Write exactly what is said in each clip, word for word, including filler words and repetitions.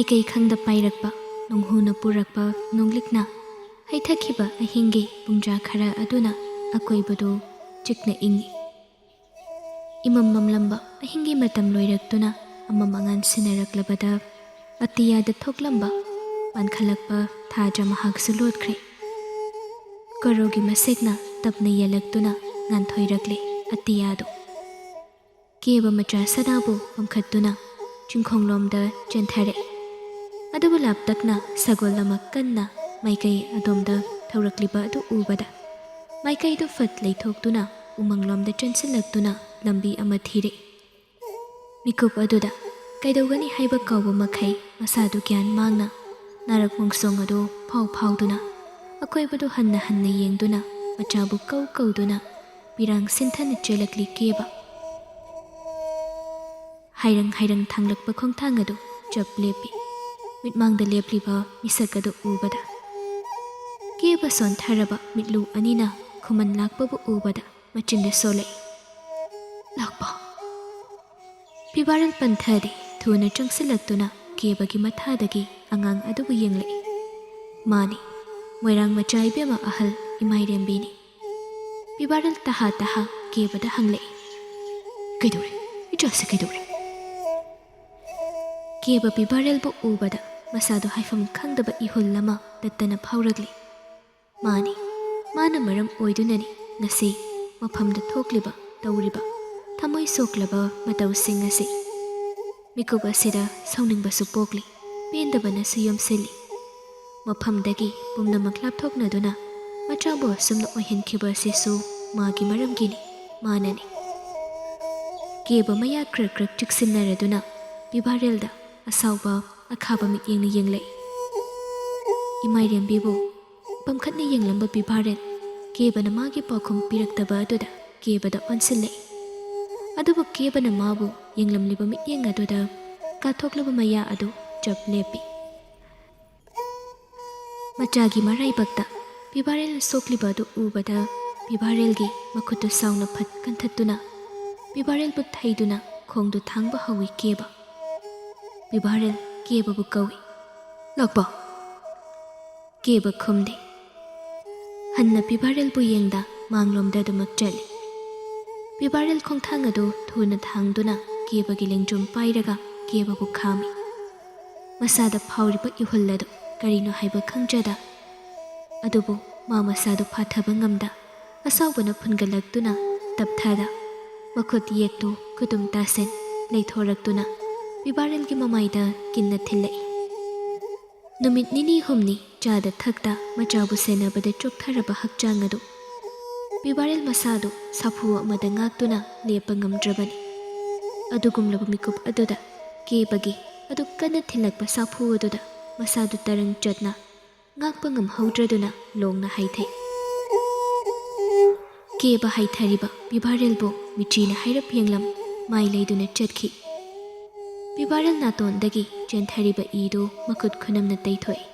ꯀꯩ ꯈꯪꯗ ꯄꯥꯏꯔꯛꯄ ꯅꯣꯡꯍꯨꯅ ꯄꯨꯔꯛꯄ ꯅꯣꯡꯂꯤꯛꯅ ꯍꯩꯊꯈꯤꯕ ꯑꯍꯤꯡꯒꯤ ꯄꯨꯡꯖꯥ ꯈꯔ ꯑꯗꯨꯅ ꯑꯀꯣꯏꯕꯗꯨ ꯆꯤꯛꯅ ꯏꯪꯏ꯫ ꯏꯃꯝ ꯃꯝꯂꯝꯕ ꯑꯍꯤꯡꯒꯤ ꯃꯇꯝ ꯂꯣꯏꯔꯛꯇꯨꯅ ꯑꯃꯝ ꯑꯉꯥꯟ ꯁꯤꯟꯅꯔꯛꯂꯕꯗ ꯑꯇꯤꯌꯥꯗ ꯊꯣꯛꯂꯝꯕ ꯄꯥꯟꯈꯠꯂꯛꯄ ꯊꯥꯖ ꯃꯍꯥꯛꯁꯨ ꯂꯣꯠꯈ꯭ꯔꯦ꯫ ꯀꯣꯔꯧꯒꯤ ꯃꯁꯦꯛꯅ ꯇꯞꯅ ꯌꯦꯜꯂꯛꯇꯨꯅ ꯉꯥꯟꯊꯣꯏꯔꯛꯂꯦ ꯑꯇꯤꯌꯥꯗꯨ꯫ ꯀꯦꯕ ꯃꯆꯥ ꯁꯅꯥꯕꯨ ꯄꯝꯈꯠꯇꯨꯅ ꯆꯤꯡꯈꯣꯡꯂꯣꯝꯗ ꯆꯦꯟꯊꯔꯛꯏ꯫ ꯑꯗꯨꯕꯨ ꯂꯥꯞꯇꯛꯅ ꯁꯒꯣꯜ ꯑꯃ ꯀꯟꯅ ꯃꯥꯏꯀꯩ ꯑꯗꯣꯝꯗ ꯊꯧꯔꯛꯂꯤꯕ ꯑꯗꯨ ꯎꯕꯗ ꯃꯥꯏꯀꯩꯗꯨ ꯐꯠ ꯂꯩꯊꯣꯛꯇꯨꯅ ꯎꯃꯪꯂꯣꯝꯗ ꯆꯦꯟꯁꯤꯜꯂꯛꯇꯨꯅ ꯂꯝꯕꯤ ꯑꯃ ꯊꯤꯔꯛꯏ꯫ ꯃꯤꯀꯨꯞ ꯑꯗꯨꯗ ꯀꯩꯗꯧꯒꯅꯤ ꯍꯥꯏꯕ ꯀꯥꯎꯕ ꯃꯈꯩ ꯃꯁꯥꯗꯨ ꯒ꯭ꯌꯥꯟ ꯃꯥꯡꯅ ꯅꯥꯔꯛ ꯃꯣꯡꯁꯣꯡ ꯑꯗꯨ ꯐꯥꯎ ꯐꯥꯎꯗꯨꯅ ꯑꯀꯣꯏꯕꯗꯨ ꯍꯟꯅ ꯍꯟꯅ ꯌꯦꯡꯗꯨꯅ ꯃꯆꯥꯕꯨ ꯀꯧ ꯀꯧꯗꯨꯅ ꯄꯤꯔꯥꯡ ꯁꯤꯟꯊꯅ ꯆꯦꯜꯂꯛꯂꯤ ꯀꯦꯕ꯫ ꯍꯥꯏꯔꯪ ꯍꯥꯏꯔꯪ ꯊꯥꯡꯂꯛꯄ ꯈꯣꯡꯊꯥꯡ ꯑꯗꯨ ꯆꯞ ꯂꯦꯞꯄꯤ꯫ ꯃꯤꯠꯃꯥꯡꯗ ꯂꯦꯞꯂꯤꯕ ꯃꯤꯁꯛ ꯑꯗꯨ ꯎꯕꯗ ꯀꯦꯕ ꯁꯣꯟꯊꯔꯕ ꯃꯤꯠꯂꯨ ꯑꯅꯤꯅ ꯈꯨꯃꯟ ꯂꯥꯛꯄꯕꯨ ꯎꯕꯗ ꯃꯆꯤꯟꯗ ꯁꯣꯜꯂꯛꯏ꯫ ꯂꯥꯛꯄ꯫ ꯄꯤꯕꯥꯔꯦꯜ ꯄꯟꯊꯗꯦ꯫ ꯊꯨꯅ ꯆꯪꯁꯤꯜꯂꯛꯇꯨꯅ ꯀꯦꯕꯒꯤ ꯃꯊꯥꯗꯒꯤ ꯑꯉꯥꯡ ꯑꯗꯨꯕꯨ ꯌꯦꯡꯂꯛꯏ꯫ ꯃꯥꯅꯤ, ꯃꯣꯏꯔꯥꯡ ꯃꯆꯥ ꯏꯕꯦꯝꯃ ꯑꯍꯜ ꯏꯃꯥꯏꯔꯦꯝꯕꯤꯅꯤ꯫ ꯄꯤꯕꯥꯔꯦꯜ ꯇꯍꯥ ꯇꯍꯥ ꯀꯦꯕꯗ ꯍꯪꯂꯛꯏ꯫ ꯀꯩꯗꯧꯔꯦ? ꯏꯆꯥꯁꯦ ꯀꯩꯗꯧꯔꯦ? ꯀꯦꯕ ꯄꯤꯕꯥꯔꯦꯜꯕꯨ ꯎꯕꯗ ꯃꯁꯥꯗꯨ ꯍꯥꯏꯐꯝ ꯈꯪꯗꯕ ꯏꯍꯨꯜ ꯑꯃ ꯇꯠꯇꯅ ꯐꯥꯎꯔꯛꯂꯤ꯫ ꯃꯥꯅꯤ, ꯃꯥꯅ ꯃꯔꯝ ꯑꯣꯏꯗꯨꯅꯅꯤ ꯉꯁꯤ ꯃꯐꯝꯗ ꯊꯣꯛꯂꯤꯕ, ꯇꯧꯔꯤꯕ, ꯊꯃꯣꯏ ꯁꯣꯛꯂꯕ ꯃꯇꯧꯁꯤꯡ ꯑꯁꯤ꯫ ꯃꯤꯀꯨꯞ ꯑꯁꯤꯗ ꯁꯥꯎꯅꯤꯡꯕꯁꯨ ꯄꯣꯛꯂꯤ, ꯄꯦꯟꯗꯕꯅꯁꯨ ꯌꯣꯝꯁꯤꯜꯂꯤ꯫ ꯃꯐꯝꯗꯒꯤ ꯄꯨꯝꯅꯃꯛ ꯂꯥꯞꯊꯣꯛꯅꯗꯨꯅ ꯃꯆꯥꯕꯨ ꯑꯁꯨꯝꯅ ꯑꯣꯏꯍꯟꯈꯤꯕ ꯑꯁꯤꯁꯨ ꯃꯥꯒꯤ ꯃꯔꯝꯒꯤꯅꯤ, ꯃꯥꯅꯅꯤ꯫ ꯀꯦꯕ ꯃꯌꯥ ꯀ꯭ꯔꯛ ꯀ꯭ꯔꯛ ꯆꯤꯛꯁꯤꯟꯅꯔꯗꯨꯅ ꯄꯤꯕꯥꯔꯦꯜꯗ ꯑꯁꯥꯎꯕ, ꯑꯈꯥꯕ ꯃꯤꯠꯌꯦꯡꯅ ꯌꯦꯡꯂꯛꯏ꯫ ꯏꯃꯥꯏꯔꯦꯝꯕꯤꯕꯨ ꯄꯝꯈꯠꯅ ꯌꯦꯡꯂꯝꯕ ꯄꯤꯕꯥꯔꯦꯜ ꯀꯦꯕꯅ ꯃꯥꯒꯤ ꯄꯥꯎꯈꯨꯝ ꯄꯤꯔꯛꯇꯕ ꯑꯗꯨꯗ ꯀꯦꯕꯗ ꯑꯣꯟꯁꯤꯜꯂꯛꯏ꯫ ꯑꯗꯨꯕꯨ ꯀꯦꯕꯅ ꯃꯥꯕꯨ ꯌꯦꯡꯂꯝꯂꯤꯕ ꯃꯤꯠꯌꯦꯡ ꯑꯗꯨꯗ ꯀꯥꯊꯣꯛꯂꯕ ꯃꯌꯥ ꯑꯗꯨ ꯆꯞ ꯂꯦꯞꯄꯤ꯫ ꯃꯆꯥꯒꯤ ꯃꯔꯥꯏꯕꯛꯇ ꯄꯤꯕꯥꯔꯦꯜꯅ ꯁꯣꯛꯂꯤꯕ ꯑꯗꯨ ꯎꯕꯗ ꯄꯤꯕꯥꯔꯦꯜꯒꯤ ꯃꯈꯨꯠꯇꯨ ꯁꯥꯎꯅ ꯐꯠ ꯀꯟꯊꯠꯇꯨꯅ ꯄꯤꯕꯥꯔꯦꯜꯕꯨ ꯊꯩꯗꯨꯅ ꯈꯣꯡꯗꯨ ꯊꯥꯡꯕ ꯍꯧꯏ ꯀꯦꯕ꯫ ꯄꯤꯕꯥꯔꯦꯜ ꯀꯦꯕꯕꯨ ꯀꯧꯏ꯫ "ꯂꯥꯛꯄꯥꯎ!" ꯀꯦꯕ ꯈꯨꯝꯗꯦ꯫ ꯍꯟꯅ ꯄꯤꯕꯥꯔꯦꯜꯕꯨ ꯌꯦꯡꯗ ꯃꯥꯡꯂꯣꯝꯗ ꯑꯗꯨꯃꯛ ꯆꯠꯂꯤ꯫ ꯄꯤꯕꯥꯔꯦꯜ ꯈꯣꯡꯊꯥꯡ ꯑꯗꯨ ꯊꯨꯅ ꯊꯥꯡꯗꯨꯅ ꯀꯦꯕꯒꯤ ꯂꯦꯡꯖꯨꯝ ꯄꯥꯏꯔꯒ ꯀꯦꯕꯕꯨ ꯈꯥꯝꯃꯤ꯫ ꯃꯁꯥꯗ ꯐꯥꯎꯔꯤꯕ ꯏꯍꯨꯜ ꯑꯗꯨ ꯀꯔꯤꯅꯣ ꯍꯥꯏꯕ ꯈꯪꯖꯗ, ꯑꯗꯨꯕꯨ ꯃꯥ ꯃꯁꯥꯗꯨ ꯐꯥꯊꯕ ꯉꯝꯗ, ꯑꯁꯥꯎꯕꯅ ꯐꯨꯟꯒꯠꯂꯛꯇꯨꯅ ꯇꯞꯊꯥꯗ, ꯃꯈꯨꯠ ꯌꯦꯠꯇꯨ ꯈꯨꯇꯨꯝ ꯇꯥꯁꯤꯟ ꯂꯩꯊꯣꯔꯛꯇꯨꯅ ꯄꯤꯕꯥꯔꯦꯜꯒꯤ ꯃꯃꯥꯏꯗ ꯀꯤꯟꯅ ꯊꯤꯜꯂꯛꯏ꯫ ꯅꯨꯃꯤꯠ ꯅꯤꯅꯤ ꯍꯨꯝꯅꯤ ꯆꯥꯗ ꯊꯛꯇ ꯃꯆꯥꯕꯨ ꯁꯦꯟꯅꯕꯗ ꯆꯣꯛꯊꯔꯕ ꯍꯛꯆꯥꯡ ꯑꯗꯨ ꯄꯤꯕꯥꯔꯦꯜ ꯃꯁꯥꯗꯨ ꯁꯥꯐꯨ ꯑꯃꯗ ꯉꯥꯛꯇꯨꯅ ꯂꯦꯞꯄ ꯉꯝꯗ꯭ꯔꯕꯅꯤ꯫ ꯑꯗꯨꯒꯨꯝꯂꯕ ꯃꯤꯀꯨꯞ ꯑꯗꯨꯗ ꯀꯦꯕꯒꯤ ꯑꯗꯨꯛ ꯀꯟꯅ ꯊꯤꯜꯂꯛꯄ ꯁꯥꯐꯨ ꯑꯗꯨꯗ ꯃꯁꯥꯗꯨ ꯇꯔꯪ ꯆꯠꯅ ꯉꯥꯛꯄ ꯉꯝꯍꯧꯗ꯭ꯔꯗꯨꯅ ꯂꯣꯡꯅ ꯍꯥꯏꯊꯩ꯫ ꯀꯦꯕ ꯍꯥꯏꯊꯔꯤꯕ ꯄꯤꯕꯥꯔꯦꯜꯕꯨ ꯃꯤꯆꯤꯅ ꯍꯥꯏꯔꯞ ꯌꯦꯡꯂꯝ ꯃꯥꯏ ꯂꯩꯗꯨꯅ ꯆꯠꯈꯤ꯫ ꯄꯤꯕꯥꯔꯦꯜ ꯅꯥꯇꯣꯟꯗꯒꯤ ꯆꯦꯟꯊꯔꯤꯕ ꯏꯗꯨ ꯃꯈꯨꯠ ꯈꯨꯅꯝꯅ ꯇꯩꯊꯣꯛꯏ꯫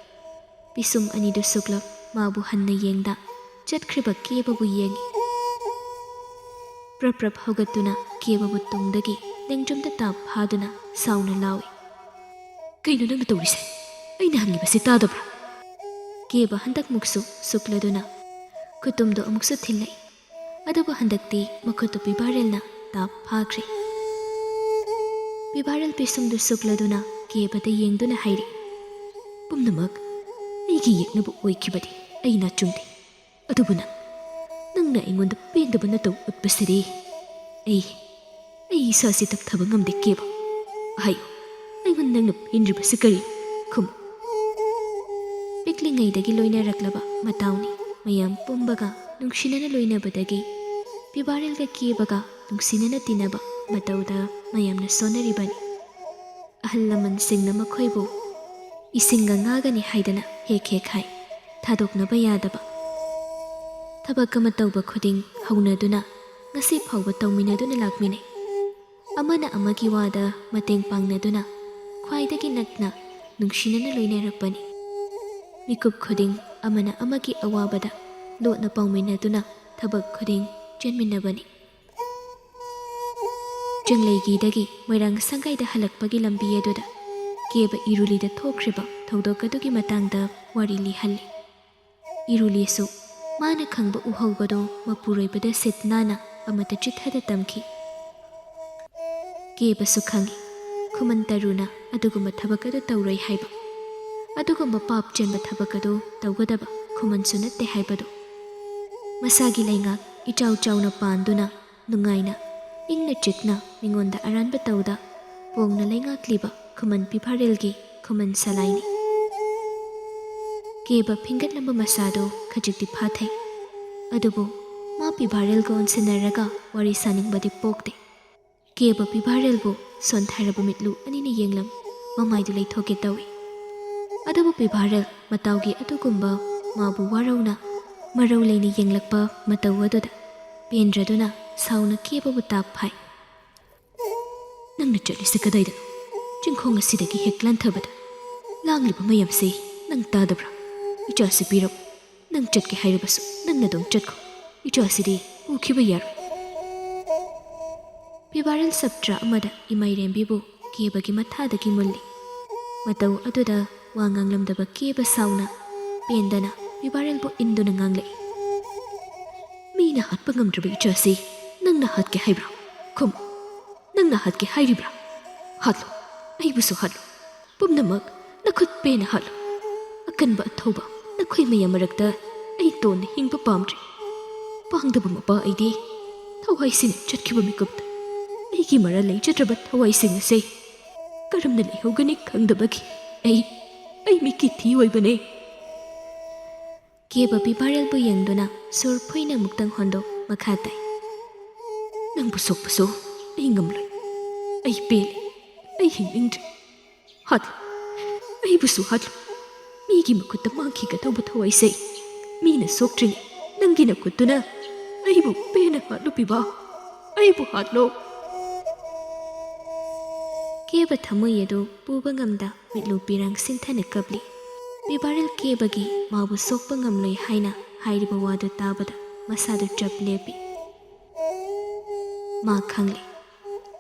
ꯄꯤꯁꯨꯝ ꯑꯅꯤꯗꯨ ꯁꯨꯛꯂꯞ ꯃꯥꯕꯨ ꯍꯟꯅ ꯌꯦꯡꯗ ꯆꯠꯈ꯭ꯔꯤꯕ ꯀꯦꯕꯕꯨ ꯌꯦꯡꯏ꯫ ꯄ꯭ꯔꯞ ꯄ꯭ꯔꯞ ꯍꯧꯒꯠꯇꯨꯅ ꯀꯦꯕꯕꯨ ꯇꯨꯡꯗꯒꯤ ꯂꯦꯡꯖꯨꯝꯗ ꯇꯥꯞ ꯐꯥꯗꯨꯅ ꯁꯥꯎꯅ ꯂꯥꯎꯏ꯫ "ꯀꯩꯅꯣ ꯅꯪꯅ ꯇꯧꯔꯤꯁꯦ? ꯑꯩꯅ ꯍꯪꯉꯤꯕꯁꯤ ꯇꯥꯗꯕ꯭ꯔꯥ?" ꯀꯦꯕ ꯍꯟꯗꯛꯃꯨꯛꯁꯨ ꯁꯨꯛꯂꯗꯨꯅ ꯈꯨꯇꯨꯝꯗꯨ ꯑꯃꯨꯛꯁꯨ ꯊꯤꯜꯂꯛꯏ꯫ ꯑꯗꯨꯕꯨ ꯍꯟꯗꯛꯇꯤ ꯃꯈꯨꯠꯇꯨ ꯄꯤꯕꯥꯔꯦꯜꯅ ꯇꯥꯞ ꯐꯥꯈ꯭ꯔꯦ꯫ ꯄꯤꯕꯥꯔꯦꯜ ꯄꯤꯁꯨꯝꯗꯨ ꯁꯨꯛꯂꯗꯨꯅ ꯀꯦꯕꯗ ꯌꯦꯡꯗꯨꯅ ꯍꯥꯏꯔꯛꯏ, "ꯄꯨꯝꯅꯃꯛ ꯑꯩꯒꯤ ꯌꯦꯛꯅꯕ ꯑꯣꯏꯈꯤꯕꯗꯤ ꯑꯩ ꯅꯥꯆꯨꯡꯗꯦ꯫ ꯑꯗꯨꯕꯨ ꯅꯪ, ꯅꯪꯅ ꯑꯩꯉꯣꯟꯗ ꯄꯦꯟꯗꯕ ꯅꯇꯧ ꯎꯠꯄꯁꯤꯗꯤ ꯑꯩ, ꯑꯩ ꯏꯁꯥꯁꯤ ꯇꯞꯊꯕ ꯉꯝꯗꯦ ꯀꯦꯕ꯫ ꯍꯥꯏꯌꯨ, ꯑꯩꯉꯣꯟꯗ ꯅꯪꯅ ꯄꯦꯟꯗ꯭ꯔꯤꯕꯁꯤ ꯀꯔꯤ? ꯈꯨꯝꯃꯨ꯫" ꯄꯤꯛꯂꯤꯉꯩꯗꯒꯤ ꯂꯣꯏꯅꯔꯛꯂꯕ ꯃꯇꯥꯎꯅꯤ꯫ ꯃꯌꯥꯝ ꯄꯨꯝꯕꯒ ꯅꯨꯡꯁꯤꯅꯅ ꯂꯣꯏꯅꯕꯗꯒꯤ ꯄꯤꯕꯥꯔꯦꯜꯒ ꯀꯦꯕꯒ ꯅꯨꯡꯁꯤꯅꯅ ꯇꯤꯟꯅꯕ ꯃꯇꯧꯗ ꯃꯌꯥꯝꯅ ꯁꯣꯟꯅꯔꯤꯕꯅꯤ꯫ ꯑꯍꯜ ꯂꯃꯟꯁꯤꯡꯅ ꯃꯈꯣꯏꯕꯨ ꯏꯁꯤꯡꯒ ꯉꯥꯒꯅꯤ ꯍꯥꯏꯗꯅ ꯍꯦꯛ ꯍꯦꯛ ꯍꯥꯏ, ꯊꯥꯗꯣꯛꯅꯕ ꯌꯥꯗꯕ꯫ ꯊꯕꯛ ꯑꯃ ꯇꯧꯕ ꯈꯨꯗꯤꯡ ꯍꯧꯅꯗꯨꯅ ꯉꯁꯤ ꯐꯥꯎꯕ ꯇꯧꯃꯤꯟꯅꯗꯨꯅ ꯂꯥꯛꯃꯤꯟꯅꯩ꯫ ꯑꯃꯅ ꯑꯃꯒꯤ ꯋꯥꯗ ꯃꯇꯦꯡ ꯄꯥꯡꯅꯗꯨꯅ ꯈ꯭ꯋꯥꯏꯗꯒꯤ ꯅꯛꯅ ꯅꯨꯡꯁꯤꯅꯅ ꯂꯣꯏꯅꯔꯛꯄꯅꯤ꯫ ꯃꯤꯀꯨꯞ ꯈꯨꯗꯤꯡ ꯑꯃꯅ ꯑꯃꯒꯤ ꯑꯋꯥꯕꯗ ꯂꯣꯠꯅ ꯄꯥꯎꯃꯤꯟꯅꯗꯨꯅ ꯊꯕꯛ ꯈꯨꯗꯤꯡ ꯆꯦꯟꯃꯤꯟꯅꯕꯅꯤ꯫ ꯆꯤꯡꯂꯩꯒꯤꯗꯒꯤ ꯃꯣꯏꯔꯥꯡ ꯁꯪꯒꯥꯏꯗ ꯍꯜꯂꯛꯄꯒꯤ ꯂꯝꯕꯤ ꯑꯗꯨꯗ ꯀꯦꯕ ꯏꯔꯨꯂꯤꯗ ꯊꯣꯛꯈ꯭ꯔꯤꯕ ꯊꯧꯗꯣꯛ ꯑꯗꯨꯒꯤ ꯃꯇꯥꯡꯗ ꯋꯥꯔꯤ ꯂꯤꯍꯜꯂꯤ꯫ ꯏꯔꯨꯂꯤꯁꯨ ꯃꯥꯅ ꯈꯪꯕ ꯎꯍꯧꯕꯗꯣ ꯃꯄꯨꯔꯣꯏꯕꯗ ꯁꯤꯠ ꯅꯥꯟꯅ ꯑꯃꯠꯇ ꯆꯤꯠꯊꯗ ꯇꯝꯈꯤ꯫ ꯀꯦꯕꯁꯨ ꯈꯪꯏ, ꯈꯨꯃꯟ ꯇꯔꯨꯅ ꯑꯗꯨꯒꯨꯝꯕ ꯊꯕꯛ ꯑꯗꯨ ꯇꯧꯔꯣꯏ ꯍꯥꯏꯕ꯫ ꯑꯗꯨꯒꯨꯝꯕ ꯄꯥꯞ ꯆꯦꯟꯕ ꯊꯕꯛ ꯑꯗꯨ ꯇꯧꯒꯗꯕ ꯈꯨꯃꯟꯁꯨ ꯅꯠꯇꯦ ꯍꯥꯏꯕꯗꯨ꯫ ꯃꯁꯥꯒꯤ ꯂꯩꯉꯥꯛ ꯏꯆꯥꯎ ꯆꯥꯎꯅ ꯄꯥꯟꯗꯨꯅ ꯅꯨꯡꯉꯥꯏꯅ, ꯏꯪꯅ ꯆꯤꯛꯅ ꯃꯤꯉꯣꯟꯗ ꯑꯔꯥꯟꯕ ꯇꯧꯗ ꯄꯣꯡꯅ ꯂꯩꯉꯥꯛꯂꯤꯕ ꯈꯨꯃꯟ ꯄꯤꯚꯥꯔꯦꯜꯒꯤ ꯈꯨꯃꯟ ꯁꯂꯥꯏꯅꯤ꯫ ꯀꯦꯕ ꯐꯤꯡꯒꯠꯂꯝꯕ ꯃꯁꯥꯗꯨ ꯈꯖꯤꯛꯇꯤ ꯐꯥꯊꯩ꯫ ꯑꯗꯨꯕꯨ ꯃꯥ ꯄꯤꯚꯥꯔꯦꯜꯒ ꯑꯣꯟꯁꯤꯟꯅꯔꯒ ꯋꯥꯔꯤ ꯁꯥꯅꯤꯡꯕꯗꯤ ꯄꯣꯛꯇꯦ꯫ ꯀꯦꯕ ꯄꯤꯚꯥꯔꯦꯜꯕꯨ ꯁꯣꯟꯊꯔꯕ ꯃꯤꯠꯂꯨ ꯑꯅꯤꯅ ꯌꯦꯡꯂꯝ, ꯃꯃꯥꯏꯗꯨ ꯂꯩꯊꯣꯛꯀꯦ ꯇꯧꯏ꯫ ꯑꯗꯨꯕꯨ ꯄꯤꯚꯥꯔꯦꯜ ꯃꯇꯥꯎꯒꯤ ꯑꯗꯨꯒꯨꯝꯕ ꯃꯥꯕꯨ ꯋꯥꯔꯧꯅ ꯃꯔꯧ ꯂꯩꯅ ꯌꯦꯡꯂꯛꯄ ꯃꯇꯧ ꯑꯗꯨꯗ ꯄꯦꯟꯗ꯭ꯔꯗꯨꯅ ꯁꯥꯎꯅ ꯀꯦꯕꯕꯨ ꯇꯥꯛ ꯐꯥꯏ꯫ "ꯅꯪꯅ ꯆꯠꯂꯤꯁꯤ ꯀꯗꯥꯏꯗꯅꯣ? ꯆꯤꯡꯈꯣꯡ ꯑꯁꯤꯗꯒꯤ ꯍꯦꯛ ꯂꯥꯟꯊꯕꯗ ꯂꯥꯡꯂꯤꯕ ꯃꯌꯥꯝꯁꯤ ꯅꯪ ꯇꯥꯗꯕ꯭ꯔꯥ? ꯏꯆꯥꯁꯤ ꯄꯤꯔꯛꯎ꯫ ꯅꯪ ꯆꯠꯀꯦ ꯍꯥꯏꯔꯕꯁꯨ ꯅꯪꯅ ꯑꯗꯨꯝ ꯆꯠꯈꯣ꯫ ꯏꯆꯥꯁꯤꯗꯤ ꯎꯈꯤꯕ ꯌꯥꯔꯣꯏ꯫" ꯄꯤꯚꯥꯔꯦꯜ ꯁꯞꯇ꯭ꯔ ꯑꯃꯗ ꯏꯃꯥꯏꯔꯦꯝꯕꯤꯕꯨ ꯀꯦꯕꯒꯤ ꯃꯊꯥꯗꯒꯤ ꯃꯨꯜꯂꯤ꯫ ꯃꯇꯧ ꯑꯗꯨꯗ ꯋꯥ ꯉꯥꯡꯂꯝꯗꯕ ꯀꯦꯕ ꯁꯥꯎꯅ ꯄꯦꯟꯗꯅ ꯄꯤꯚꯥꯔꯦꯜꯕꯨ ꯏꯟꯗꯨꯅ ꯉꯥꯡꯂꯛꯏ꯫ "ꯃꯤꯅ ꯍꯥꯠꯄ ꯉꯝꯗ꯭ꯔꯕ ꯏꯆꯥꯁꯤ ꯅꯪꯅ ꯍꯥꯠꯀꯦ ꯍꯥꯏꯕ꯭ꯔꯥ? ꯈꯨꯝ, ꯅꯪꯅ ꯍꯥꯠꯀꯦ ꯍꯥꯏꯔꯤꯕ꯭ꯔꯥ? ꯍꯥꯠꯂꯣ, ꯑꯩꯕꯨꯁꯨ ꯍꯥꯠꯂꯣ꯫ ꯄꯨꯝꯅꯃꯛ ꯅꯈꯨꯠ ꯄꯦꯟꯅ ꯍꯥꯠꯂꯨ꯫ ꯑꯀꯟꯕ ꯑꯊꯧꯕ ꯅꯈꯣꯏ ꯃꯌꯥꯝ ꯃꯔꯛꯇ ꯑꯩ ꯇꯣꯟꯅ ꯍꯤꯡꯕ ꯄꯥꯝꯗ꯭ꯔꯦ꯫ ꯄꯥꯡꯗꯕ ꯃꯄꯥ ꯑꯩꯗꯤ ꯊꯋꯥꯏꯁꯤꯅ ꯆꯠꯈꯤꯕ ꯃꯤꯀꯨꯞꯇ ꯑꯩꯒꯤ ꯃꯔꯥ ꯂꯩꯖꯗ꯭ꯔꯕ ꯊꯋꯥꯏꯁꯤꯡ ꯑꯁꯦ ꯀꯔꯝꯅ ꯂꯩꯍꯧꯒꯅꯤ ꯈꯪꯗꯕꯒꯤ ꯑꯩ, ꯑꯩ ꯃꯤꯀꯤ ꯊꯤ ꯑꯣꯏꯕꯅꯦ꯫" ꯀꯦꯕ ꯄꯤꯚꯥꯔꯦꯜꯕꯨ ꯌꯦꯡꯗꯨꯅ ꯁꯣꯔ ꯐꯨꯏꯅ ꯑꯃꯨꯛꯇꯪ ꯍꯣꯟꯗꯣꯛ ꯃꯈꯥ ꯇꯥꯏ꯫ "ꯅꯪꯕꯨ ꯁꯣꯛꯄꯁꯨ ꯑꯩ ꯉꯝꯂꯣꯏ꯫ ꯑꯩ ꯄꯦꯜꯂꯦ꯫ ꯑꯩ ꯍꯤꯡꯅꯤꯡꯗ꯭ꯔꯦ꯫ ꯍꯥꯠꯂꯨ꯫ ꯑꯩꯕꯨꯁꯨ ꯍꯥꯠꯂꯨ꯫ ꯃꯤꯒꯤ ꯃꯈꯨꯠꯇ ꯃꯥꯡꯈꯤꯒꯗꯧꯕ ꯊꯋꯥꯏꯁꯦ ꯃꯤꯅ ꯁꯣꯛꯇ꯭ꯔꯤꯉꯩ ꯅꯪꯒꯤ ꯅꯈꯨꯠꯇꯨꯅ ꯑꯩꯕꯨ ꯄꯦꯟꯅ ꯍꯥꯠꯂꯨ ꯄꯤꯕꯥ꯫ ꯑꯩꯕꯨ ꯍꯥꯠꯂꯣ꯫" ꯀꯦꯕ ꯊꯃꯣꯏ ꯑꯗꯨ ꯄꯨꯕ ꯉꯝꯗ ꯃꯤꯠꯂꯨ ꯄꯤꯔꯥꯡ ꯁꯤꯟꯊꯅ ꯀꯞꯂꯤ꯫ ꯄꯤꯚꯥꯔꯦꯜ ꯀꯦꯕꯒꯤ ꯃꯥꯕꯨ ꯁꯣꯛꯄ ꯉꯝꯂꯣꯏ ꯍꯥꯏꯅ ꯍꯥꯏꯔꯤꯕ ꯋꯥꯗꯨ ꯇꯥꯕꯗ ꯃꯁꯥꯗꯨ ꯆꯞ ꯂꯦꯞꯄꯤ꯫ ꯃꯥ ꯈꯪꯂꯦ,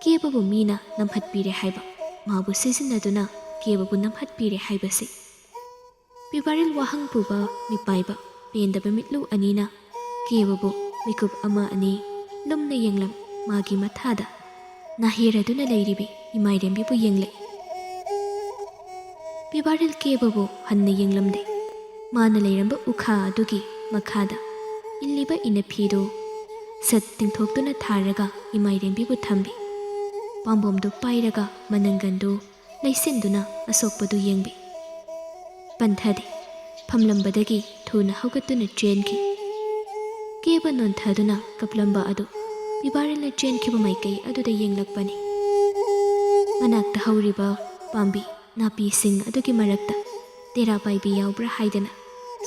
ꯀꯦꯕꯕꯨ ꯃꯤꯅ ꯅꯝꯍꯠꯄꯤꯔꯦ ꯍꯥꯏꯕ꯫ ꯃꯥꯕꯨ ꯁꯤꯖꯤꯟꯅꯗꯨꯅ ꯀꯦꯕꯕꯨ ꯅꯝꯍꯠꯄꯤꯔꯦ ꯍꯥꯏꯕꯁꯤ꯫ ꯄꯤꯕꯥꯔꯦꯜ ꯋꯥꯍꯪ ꯄꯨꯕ ꯃꯤꯄꯥꯏꯕ ꯄꯦꯟꯗꯕ ꯃꯤꯠꯂꯨ ꯑꯅꯤꯅ ꯀꯦꯕꯕꯨ ꯃꯤꯀꯨꯞ ꯑꯃ ꯑꯅꯤ ꯂꯨꯝꯅ ꯌꯦꯡꯂꯝ꯫ ꯃꯥꯒꯤ ꯃꯊꯥꯗ ꯅꯥꯍꯦꯔꯗꯨꯅ ꯂꯩꯔꯤꯕꯤ ꯏꯃꯥꯏꯔꯦꯝꯕꯤꯕꯨ ꯌꯦꯡꯂꯛꯏ꯫ ꯄꯤꯕꯥꯔꯦꯜ ꯀꯦꯕꯕꯨ ꯍꯟꯅ ꯌꯦꯡꯂꯝꯗꯦ꯫ ꯃꯥꯅ ꯂꯩꯔꯝꯕ ꯎꯈꯥ ꯑꯗꯨꯒꯤ ꯃꯈꯥꯗ ꯏꯜꯂꯤꯕ ꯏꯅꯐꯤꯗꯨ ꯁꯠ ꯇꯤꯡꯊꯣꯛꯇꯨꯅ ꯊꯥꯔꯒ ꯏꯃꯥꯏꯔꯦꯝꯕꯤꯕꯨ ꯊꯝꯕꯤ꯫ ꯄꯥꯝꯕꯣꯝꯗꯨ ꯄꯥꯏꯔꯒ ꯃꯅꯪꯒꯟꯗꯨ ꯂꯩꯁꯤꯟꯗꯨꯅ ꯑꯁꯣꯛꯄꯗꯨ ꯌꯦꯡꯕꯤ꯫ ꯄꯟꯊꯗꯦ꯫ ꯐꯝꯂꯝꯕꯗꯒꯤ ꯊꯨꯅ ꯍꯧꯒꯠꯇꯨꯅ ꯆꯦꯟꯈꯤ꯫ ꯀꯦꯕ ꯅꯣꯟꯊꯗꯨꯅ ꯀꯞꯂꯝꯕ ꯑꯗꯨ ꯄꯤꯕꯥꯔꯦꯜꯅ ꯆꯦꯟꯈꯤꯕ ꯃꯥꯏꯀꯩ ꯑꯗꯨꯗ ꯌꯦꯡꯂꯛꯄꯅꯤ꯫ ꯃꯅꯥꯛꯇ ꯍꯧꯔꯤꯕ ꯄꯥꯝꯕꯤ ꯅꯥꯄꯤꯁꯤꯡ ꯑꯗꯨꯒꯤ ꯃꯔꯛꯇ ꯇꯦꯔꯥ ꯄꯥꯏꯕꯤ ꯌꯥꯎꯕ꯭ꯔꯥ ꯍꯥꯏꯗꯅ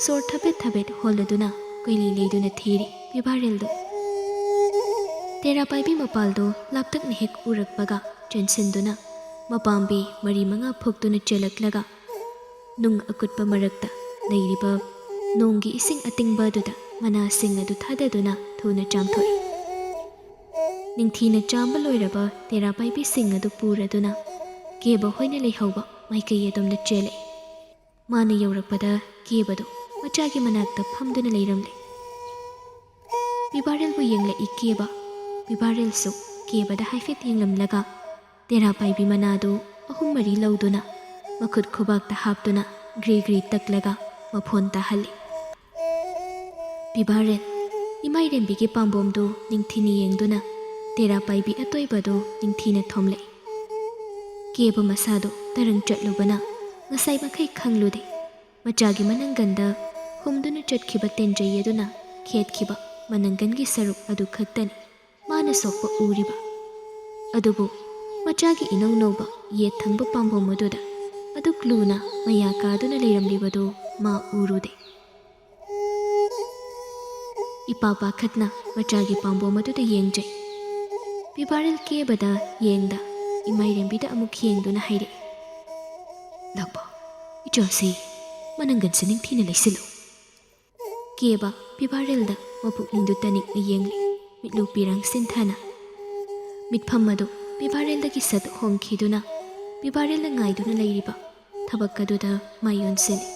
ꯁꯣꯔ ꯊꯕꯦꯠ ꯊꯕꯦꯠ ꯍꯣꯜꯂꯗꯨꯅ ꯀꯣꯏꯂꯩ ꯂꯩꯗꯨꯅ ꯊꯤꯔꯤ ꯄꯤꯕꯥꯔꯦꯜꯗꯨ꯫ ꯇꯦꯔꯥ ꯄꯥꯏꯕꯤ ꯃꯄꯥꯜꯗꯨ ꯂꯥꯞꯇꯛꯅ ꯍꯦꯛ ꯎꯔꯛꯄꯒ ꯆꯦꯟꯁꯤꯟꯗꯨꯅ ꯃꯄꯥꯝꯕꯤ ꯃꯔꯤ ꯃꯉꯥ ꯐꯨꯛꯇꯨꯅ ꯆꯦꯜꯂꯛꯂꯒ ꯅꯨꯡ ꯑꯀꯨꯠꯄ ꯃꯔꯛꯇ ꯂꯩꯔꯤꯕ ꯅꯣꯡꯒꯤ ꯏꯁꯤꯡ ꯑꯇꯤꯡꯕ ꯑꯗꯨꯗ ꯃꯅꯥꯁꯤꯡ ꯑꯗꯨ ꯊꯥꯗꯗꯨꯅ ꯊꯨꯅ ꯆꯥꯝꯊꯣꯛꯏ꯫ ꯅꯤꯡꯊꯤꯅ ꯆꯥꯝꯕ ꯂꯣꯏꯔꯕ ꯇꯦꯔꯥ ꯄꯥꯏꯕꯤꯁꯤꯡ ꯑꯗꯨ ꯄꯨꯔꯗꯨꯅ ꯀꯦꯕ ꯍꯣꯏꯅ ꯂꯩꯍꯧꯕ ꯃꯥꯏꯀꯩ ꯑꯗꯣꯝꯗ ꯆꯦꯜꯂꯛꯏ꯫ ꯃꯥꯅ ꯌꯧꯔꯛꯄꯗ ꯀꯦꯕꯗꯨ ꯃꯆꯥꯒꯤ ꯃꯅꯥꯛꯇ ꯐꯝꯗꯨꯅ ꯂꯩꯔꯝꯂꯦ꯫ ꯄꯤꯕꯥꯔꯦꯜꯕꯨ ꯌꯦꯡꯂꯛꯏ ꯀꯦꯕ꯫ ꯄꯤꯕꯥꯔꯦꯜꯁꯨ ꯀꯦꯕꯗ ꯍꯥꯏꯐꯦꯠ ꯌꯦꯡꯂꯝꯂꯒ ꯇꯦꯔꯥ ꯄꯥꯏꯕꯤ ꯃꯅꯥꯗꯨ ꯑꯍꯨꯝ ꯃꯔꯤ ꯂꯧꯗꯨꯅ ꯃꯈꯨꯠ ꯈꯨꯕꯥꯛꯇ ꯍꯥꯞꯇꯨꯅ ꯒ꯭ꯔꯤ ꯒ꯭ꯔꯤ ꯇꯛꯂꯒ ꯃꯐꯣꯟ ꯇꯥꯍꯜꯂꯤ꯫ ꯄꯤꯕꯥꯔꯦꯜ ꯏꯃꯥꯏꯔꯦꯝꯕꯤꯒꯤ ꯄꯥꯝꯕꯣꯝꯗꯨ ꯅꯤꯡꯊꯤꯅ ꯌꯦꯡꯗꯨꯅ ꯇꯦꯔꯥ ꯄꯥꯏꯕꯤ ꯑꯇꯣꯏꯕꯗꯨ ꯅꯤꯡꯊꯤꯅ ꯊꯣꯝꯂꯛꯏ꯫ ꯀꯦꯕ ꯃꯁꯥꯗꯨ ꯇꯔꯪ ꯆꯠꯂꯨꯕꯅ ꯉꯁꯥꯏ ꯃꯈꯩ ꯈꯪꯂꯨꯗꯦ꯫ ꯃꯆꯥꯒꯤ ꯃꯅꯪꯒꯟꯗ ꯍꯨꯝꯗꯨꯅ ꯆꯠꯈꯤꯕ ꯇꯦꯟꯖꯩ ꯑꯗꯨꯅ ꯈꯦꯠꯈꯤꯕ ꯃꯅꯪꯒꯟꯒꯤ ꯁꯔꯨꯛ ꯑꯗꯨ ꯈꯛꯇꯅꯤ ꯃꯥꯅ ꯁꯣꯛꯄ ꯎꯔꯤꯕ꯫ ꯑꯗꯨꯕꯨ ꯃꯆꯥꯒꯤ ꯏꯅꯧ ꯅꯧꯕ ꯌꯦꯠ ꯊꯪꯕ ꯄꯥꯝꯕꯣꯝ ꯑꯗꯨꯗ ꯑꯗꯨꯛ ꯂꯨꯅ ꯃꯌꯥ ꯀꯥꯗꯨꯅ ꯂꯩꯔꯝꯂꯤꯕꯗꯨ ꯃꯥ ꯎꯔꯨꯗꯦ꯫ ꯏꯄꯥ ꯄꯥꯈꯠꯅ ꯃꯆꯥꯒꯤ ꯄꯥꯝꯕꯣꯝ ꯑꯗꯨꯗ ꯌꯦꯡꯖꯩ꯫ ꯄꯤꯕꯥꯔꯦꯜ ꯀꯦꯕꯗ ꯌꯦꯡꯗ ꯏꯃꯥꯏꯔꯦꯝꯕꯤꯗ ꯑꯃꯨꯛ ꯌꯦꯡꯗꯨꯅ ꯍꯥꯏꯔꯛꯏ, "ꯂꯥꯛꯄ, ꯏꯆꯥꯁꯤ ꯃꯅꯪꯒꯟꯁꯤ ꯅꯤꯡꯊꯤꯅ ꯂꯩꯁꯤꯜꯂꯨ꯫" ꯀꯦꯕ ꯄꯤꯕꯥꯔꯦꯜꯗ ꯃꯄꯨꯛꯅꯤꯡꯗꯨ ꯇꯅꯤꯛꯅ ꯌꯦꯡꯂꯤ, ꯃꯤꯠꯂꯨ ꯄꯤꯔꯥꯡ ꯁꯤꯟꯊꯅ꯫ ꯃꯤꯠꯐꯝ ꯑꯗꯨ ꯄꯤꯕꯥꯔꯦꯜꯗꯒꯤ ꯁꯠ ꯍꯣꯡꯈꯤꯗꯨꯅ ꯄꯤꯕꯥꯔꯦꯜꯅ ꯉꯥꯏꯗꯨꯅ ꯂꯩꯔꯤꯕ ꯊꯕꯛ ꯑꯗꯨꯗ ꯃꯥꯏ ꯑꯣꯟꯁꯤꯜꯂꯤ꯫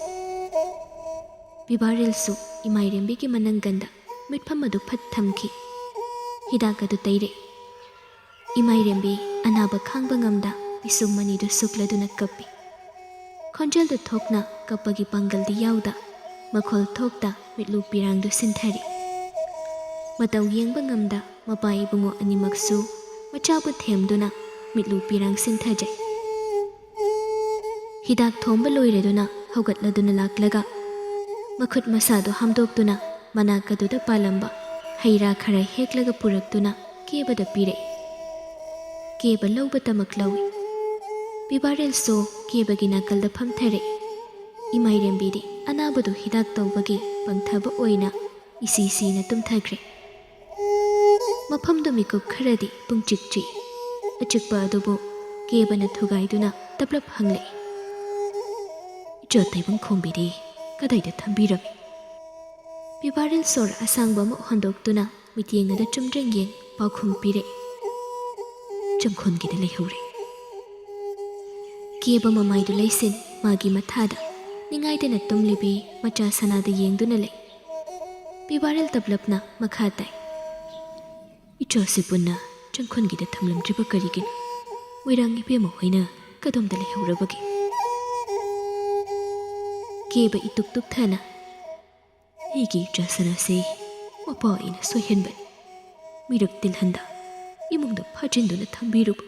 ꯄꯤꯕꯥꯔꯦꯜꯁꯨ ꯏꯃꯥꯏꯔꯦꯝꯕꯤꯒꯤ ꯃꯅꯪꯒꯟꯗ ꯃꯤꯠꯐꯝ ꯑꯗꯨ ꯐꯠ ꯊꯝꯈꯤ꯫ ꯍꯤꯗꯥꯛ ꯑꯗꯨ ꯇꯩꯔꯦ꯫ ꯏꯃꯥꯏꯔꯦꯝꯕꯤ ꯑꯅꯥꯕ ꯈꯥꯡꯕ ꯉꯝꯗ ꯄꯤꯁꯨꯝ ꯑꯅꯤꯗꯨ ꯁꯨꯛꯂꯗꯨꯅ ꯀꯞꯄꯤ꯫ ꯈꯣꯟꯖꯦꯜꯗꯨ ꯊꯣꯛꯅ ꯀꯞꯄꯒꯤ ꯄꯥꯡꯒꯜꯗꯤ ꯌꯥꯎꯗ, ꯃꯈꯣꯜ ꯊꯣꯛꯇ ꯃꯤꯠꯂꯨ ꯄꯤꯔꯥꯡꯗꯨ ꯁꯤꯟꯊꯔꯤ꯫ ꯃꯇꯧ ꯌꯦꯡꯕ ꯉꯝꯗ ꯃꯄꯥ ꯏꯕꯨꯡꯉꯣ ꯑꯅꯤꯃꯛꯁꯨ ꯃꯆꯥꯕꯨ ꯊꯦꯝꯗꯨꯅ ꯃꯤꯠꯂꯨ ꯄꯤꯔꯥꯡ ꯁꯤꯟꯊꯖꯩ꯫ ꯍꯤꯗꯥꯛ ꯊꯣꯝꯕ ꯂꯣꯏꯔꯗꯨꯅ ꯍꯧꯒꯠꯂꯗꯨꯅ ꯂꯥꯛꯂꯒ ꯃꯈꯨꯠ ꯃꯁꯥꯗꯨ ꯍꯥꯝꯗꯣꯛꯇꯨꯅ ꯃꯅꯥꯛ ꯑꯗꯨꯗ ꯄꯥꯜꯂꯝꯕ ꯍꯩ ꯔꯥ ꯈꯔ ꯍꯦꯛꯂꯒ ꯄꯨꯔꯛꯇꯨꯅ ꯀꯦꯕꯗ ꯄꯤꯔꯛꯏ꯫ ꯀꯦꯕ ꯂꯧꯕꯇꯃꯛ ꯂꯧꯏ꯫ ꯄꯤꯕꯥꯔꯦꯜꯁꯨ ꯀꯦꯕꯒꯤ ꯅꯥꯀꯜꯗ ꯐꯝꯊꯔꯛꯏ꯫ ꯏꯃꯥꯏꯔꯦꯝꯕꯤꯗꯤ ꯑꯅꯥꯕꯗꯨ ꯍꯤꯗꯥꯛ ꯇꯧꯕꯒꯤ ꯄꯪꯊꯕ ꯑꯣꯏꯅ ꯏꯁꯤ ꯁꯤꯅ ꯇꯨꯝꯊꯈ꯭ꯔꯦ꯫ ꯃꯐꯝꯗꯨ ꯃꯤꯀꯨꯞ ꯈꯔꯗꯤ ꯄꯨꯡꯆꯤꯛ ꯆꯤꯛꯏ꯫ ꯑꯆꯤꯛꯄ ꯑꯗꯨꯕꯨ ꯀꯦꯕꯅ ꯊꯨꯒꯥꯏꯗꯨꯅ ꯇꯞꯂꯞ ꯍꯪꯂꯛꯏ, "ꯏꯆꯥ ꯇꯥꯏꯕꯪ ꯈꯣꯡꯕꯤꯗꯤ ꯀꯗꯥꯏꯗ ꯊꯝꯕꯤꯔꯝꯃꯤ?" ꯄꯤꯕꯥꯔꯦꯜ ꯁꯣꯔ ꯑꯁꯥꯡꯕ ꯑꯃ ꯍꯣꯟꯗꯣꯛꯇꯨꯅ ꯃꯤꯠꯌꯦꯡ ꯑꯗꯨ ꯆꯨꯝꯗ꯭ꯔꯤꯡ ꯌꯦꯡ ꯄꯥꯎꯈꯨꯝ ꯄꯤꯔꯛꯏ, "ꯆꯪꯈꯣꯟꯒꯤꯗ ꯂꯩꯍꯧꯔꯦ꯫" ꯀꯦꯕ ꯃꯃꯥꯏꯗꯨ ꯂꯩꯁꯤꯟ ꯃꯥꯒꯤ ꯃꯊꯥꯗ ꯅꯤꯡꯉꯥꯏꯗꯅ ꯇꯨꯝꯂꯤꯕꯤ ꯃꯆꯥ ꯁꯅꯥꯗ ꯌꯦꯡꯗꯨꯅ ꯂꯩ꯫ ꯄꯤꯕꯥꯔꯦꯜ ꯇꯞꯂꯞꯅ ꯃꯈꯥ ꯇꯥꯏ, "ꯏꯆꯥꯁꯤ ꯄꯨꯟꯅ ꯆꯪꯈꯣꯟꯒꯤꯗ ꯊꯝꯂꯝꯗ꯭ꯔꯤꯕ ꯀꯔꯤꯒꯤꯅꯣ? ꯃꯣꯏꯔꯥꯡ ꯏꯕꯦꯝꯃ ꯍꯣꯏꯅ ꯀꯗꯣꯝꯗ ꯂꯩꯍꯧꯔꯕꯒꯦ?" ꯀꯦꯕ ꯏꯇꯨꯛ ꯇꯨꯛꯊꯅ, "ꯑꯩꯒꯤ ꯏꯆꯥ ꯁꯅꯥꯁꯦ ꯃꯄꯥ ꯑꯩꯅ ꯁꯣꯏꯍꯟꯕꯅꯤ꯫ ꯃꯤꯔꯛ ꯇꯤꯜꯍꯟꯗ ꯏꯃꯨꯡꯗ ꯐꯥꯖꯤꯟꯗꯨꯅ ꯊꯝꯕꯤꯔꯨꯕ